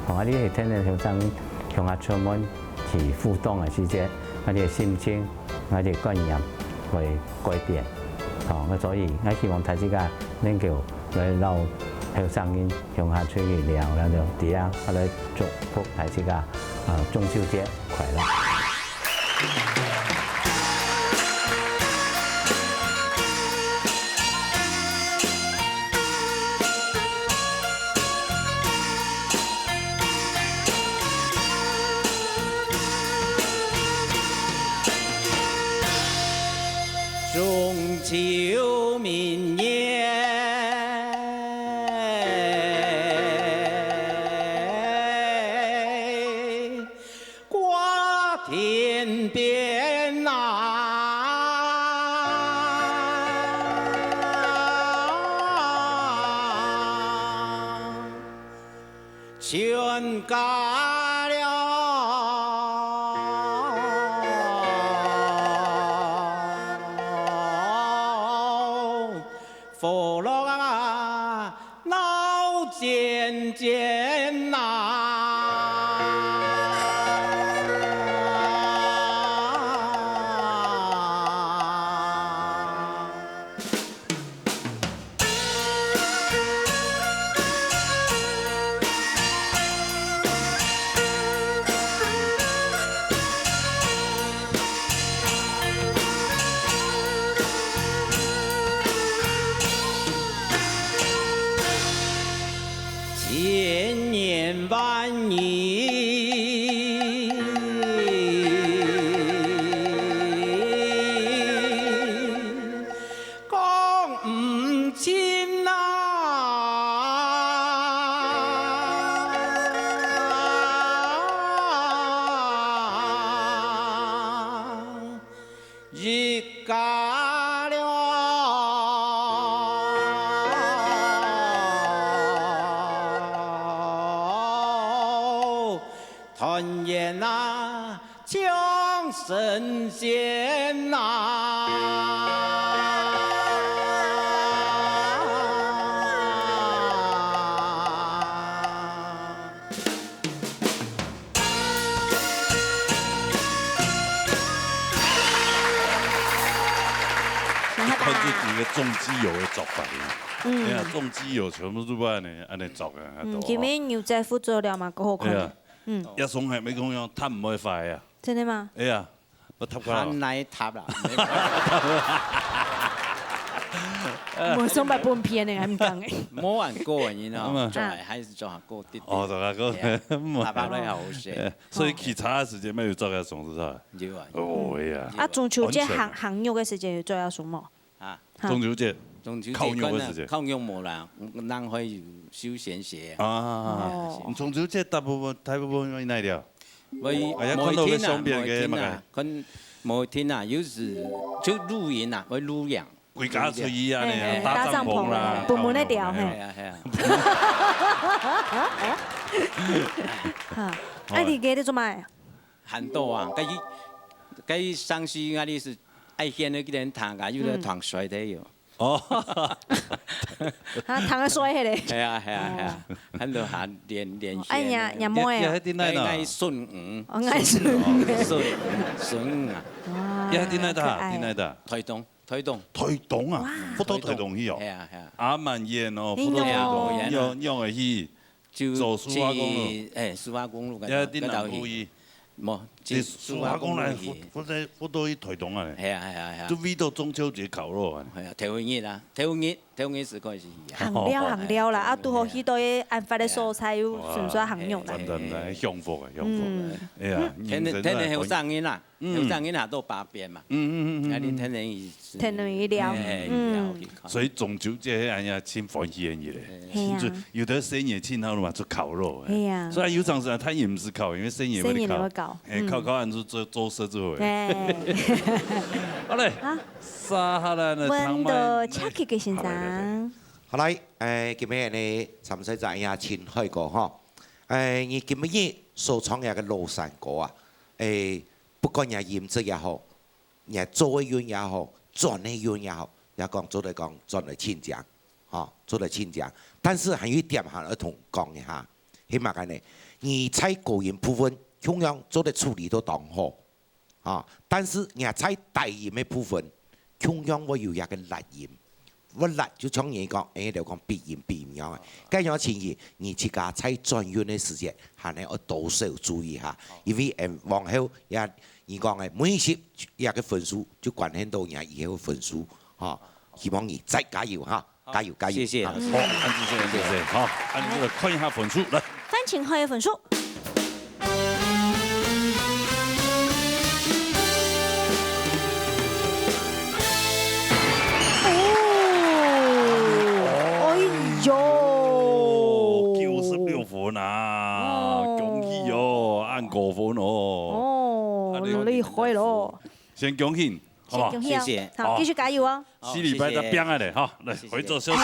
哦，啊，你係聽見後生人共下出門去互動个時節，啊，你个心情，啊，你个觀念會改變。 哦，所以𠊎希望大自家能夠來摎後生人共下出去尞，然後這樣，𠊎來祝福大自家，呃，中秋節快樂！ 中秋明月挂天边呐，全家了。 福乐啊，闹煎煎呐。 千言万语讲毋尽啊。 一家了，团圆啊，像神仙呐。 看出你个中基友个作法呢。嗯。哎呀，中基友全部都按呢，按呢作啊，嗯，都，今晡日牛仔褲做了嘛，夠好看的。哎呀。嗯。也从来没讲要谈不会坏啊。真的吗？哎呀，我谈过了。谈哪一谈啦？無上擺分別呢，還毋講誒。無玩過誒，你知道，嗯。做下還係做下過滴滴。哦，做下過，對啊，嗯。打發了好勢。呃，所以騎車个時節，乜有做下上車？有啊，有啊。哦，哎呀。啊，中秋節行，安全啊。行肉个時節有做下上無？啊。哈。中秋節，中秋節烤肉个時節。可能烤肉無啦，人會有休閒節啊。啊，哦。中秋節大部分，大部分會哪條？會，哎呀，看到个相片个，無一定啊，無一定啊，嘛个。可能無一定啊，有時就露營啊，會露營。 歸家出去恁呢啊，嘿，搭帳篷啦，搭帳篷啦，分門个調，嘿。係啊，係啊。哈，啊，你該在做麼个？很多啊，該，該上次啊，你係愛掀那個人躺啊，有的躺摔的有。哦。啊，躺个摔个咧。係啊，係啊，係啊，哦。很多還連，連掀的。哦，哎呀，也摸呀。也，也還在那呢。哎，愛順，嗯。哦，愛順。順，順啊。哇，也還在那的，可愛。在那的。台東。 台東。台東啊，哇。福島台東去哦。係啊，係啊。啊，蠻遠哦，你福島台東，仰，仰會去？就坐蘇花公路。去，哎，蘇花公路該，也在南部去。該頭去。無，去蘇花公路去。福，福，福島去台東啊。係啊，係啊，係啊。就為著中秋節烤肉啊。係啊，頭一日啊，頭一日，頭一日係開始去啊。行了，行了啦，啊，拄好去到个案發个所在，又順續行肉啦。哇，真的，真的，幸福啊，幸福。嗯。哎呀，天天，天天後生人啊。 嗯。有當然也都八遍嘛。嗯，嗯，嗯，嗯，嗯。那你天天一，天天一聊。哎，嗯。一聊去看。所以中秋節恁樣真歡喜个日咧。係啊。就有的生意盡好了嘛，就烤肉，哎。係啊。所以有常時啊，他也毋使烤，因為生意也會烤。生意也會烤，哎，嗯。烤，烤完就做，做事就好。對。好嘞。啊。接下來呢，問到Chucky个先生。好嘞，好嘞。好嘞，哎，今日呢，參賽者也盡好个吼。哎，你今日所唱个老山歌啊，哎， 不管你音質也好，你做个韻也好，轉个韻也好，也講做得講轉來盡靚，吼，做得盡靚。但是還有一點還愛同講一下，係麼个呢？你在高音部分，共樣做得處理到當好，啊，但是你在低音个部分，共樣會有一個辣音。 會辣，就像人講，哎，就講鼻音，鼻音樣个。該樣情形，你自家在轉韻个時節，還係愛多少注意下，因為，哎，往後也，你講个，每一集，這個分數就關係到你以後个分數，吼。希望你再加油哈，好，加油，加油，謝謝老師。啊，好，恁仔細，恁仔細，好，恁仔細，看一下分數，來。范晴慧个分數。 哦，哎喲。九十六分啊，哦。恭喜哦，恁高分哦。哦，啊，你看厲害咯。先恭喜，好不好？先恭喜哦。謝謝。好，好。繼續加油哦。好，四禮拜再拚下咧，謝謝。哈，來，謝謝。回轉休息。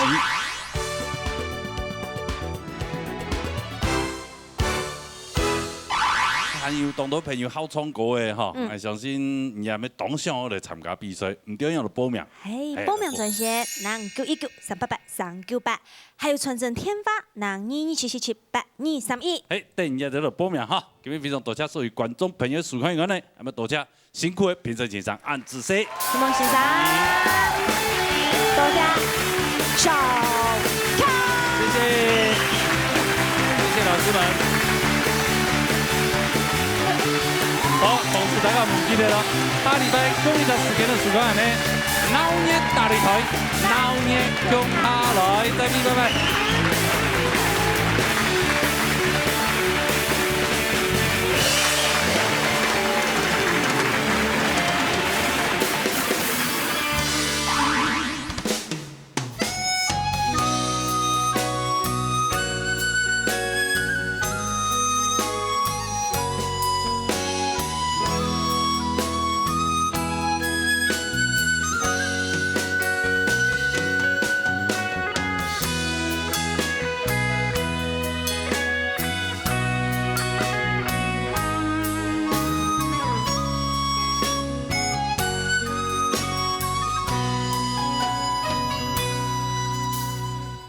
還有當多朋友好唱歌个吼，嗯。𠊎相信你也係當想愛來參加比賽，毋知愛仰般報名？嘿，嘿，報名專線零九一九三八八三九八，還有傳真電話零二二七七七八二三一。嘿，等一下就來報名哈。今日非常多謝所有觀眾朋友收看以外呢，還有多謝 辛苦个評審先生恁仔細。承蒙先生，多謝小康。謝謝，謝謝老師們。好，同時大家毋記得咯，下禮拜共一隻時間个時間呢，鬧熱大擂台，鬧熱共下來，再見，拜拜。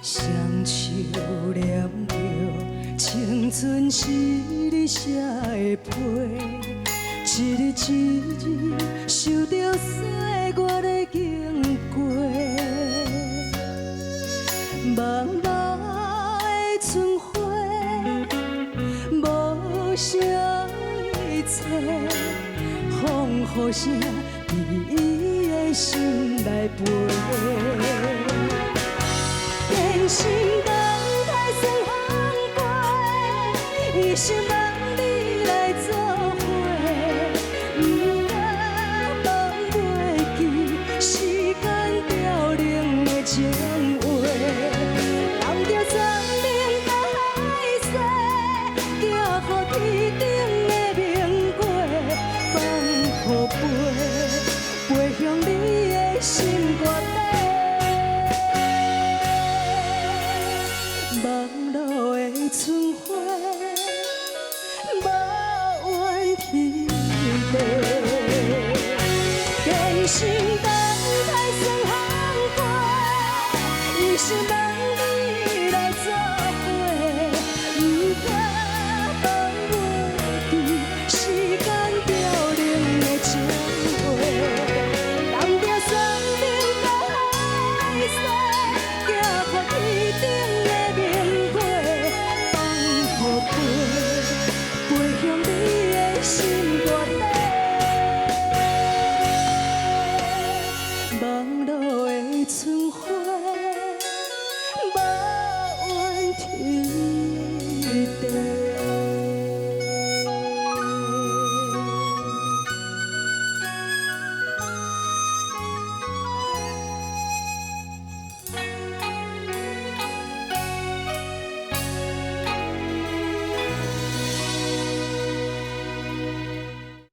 雙手黏著青春時你寫的批，一字一字收著歲月的經過。茫茫的春花，無聲的切，風雨聲佇伊的心內飛。真心等待春風过，一生望你来做伙，毋敢望袂記時間凋零的情话。留著生命甲海誓，寄予天頂的明月，放予飛。 飞向你的心肝底。忙碌的春花，无怨天地。真心等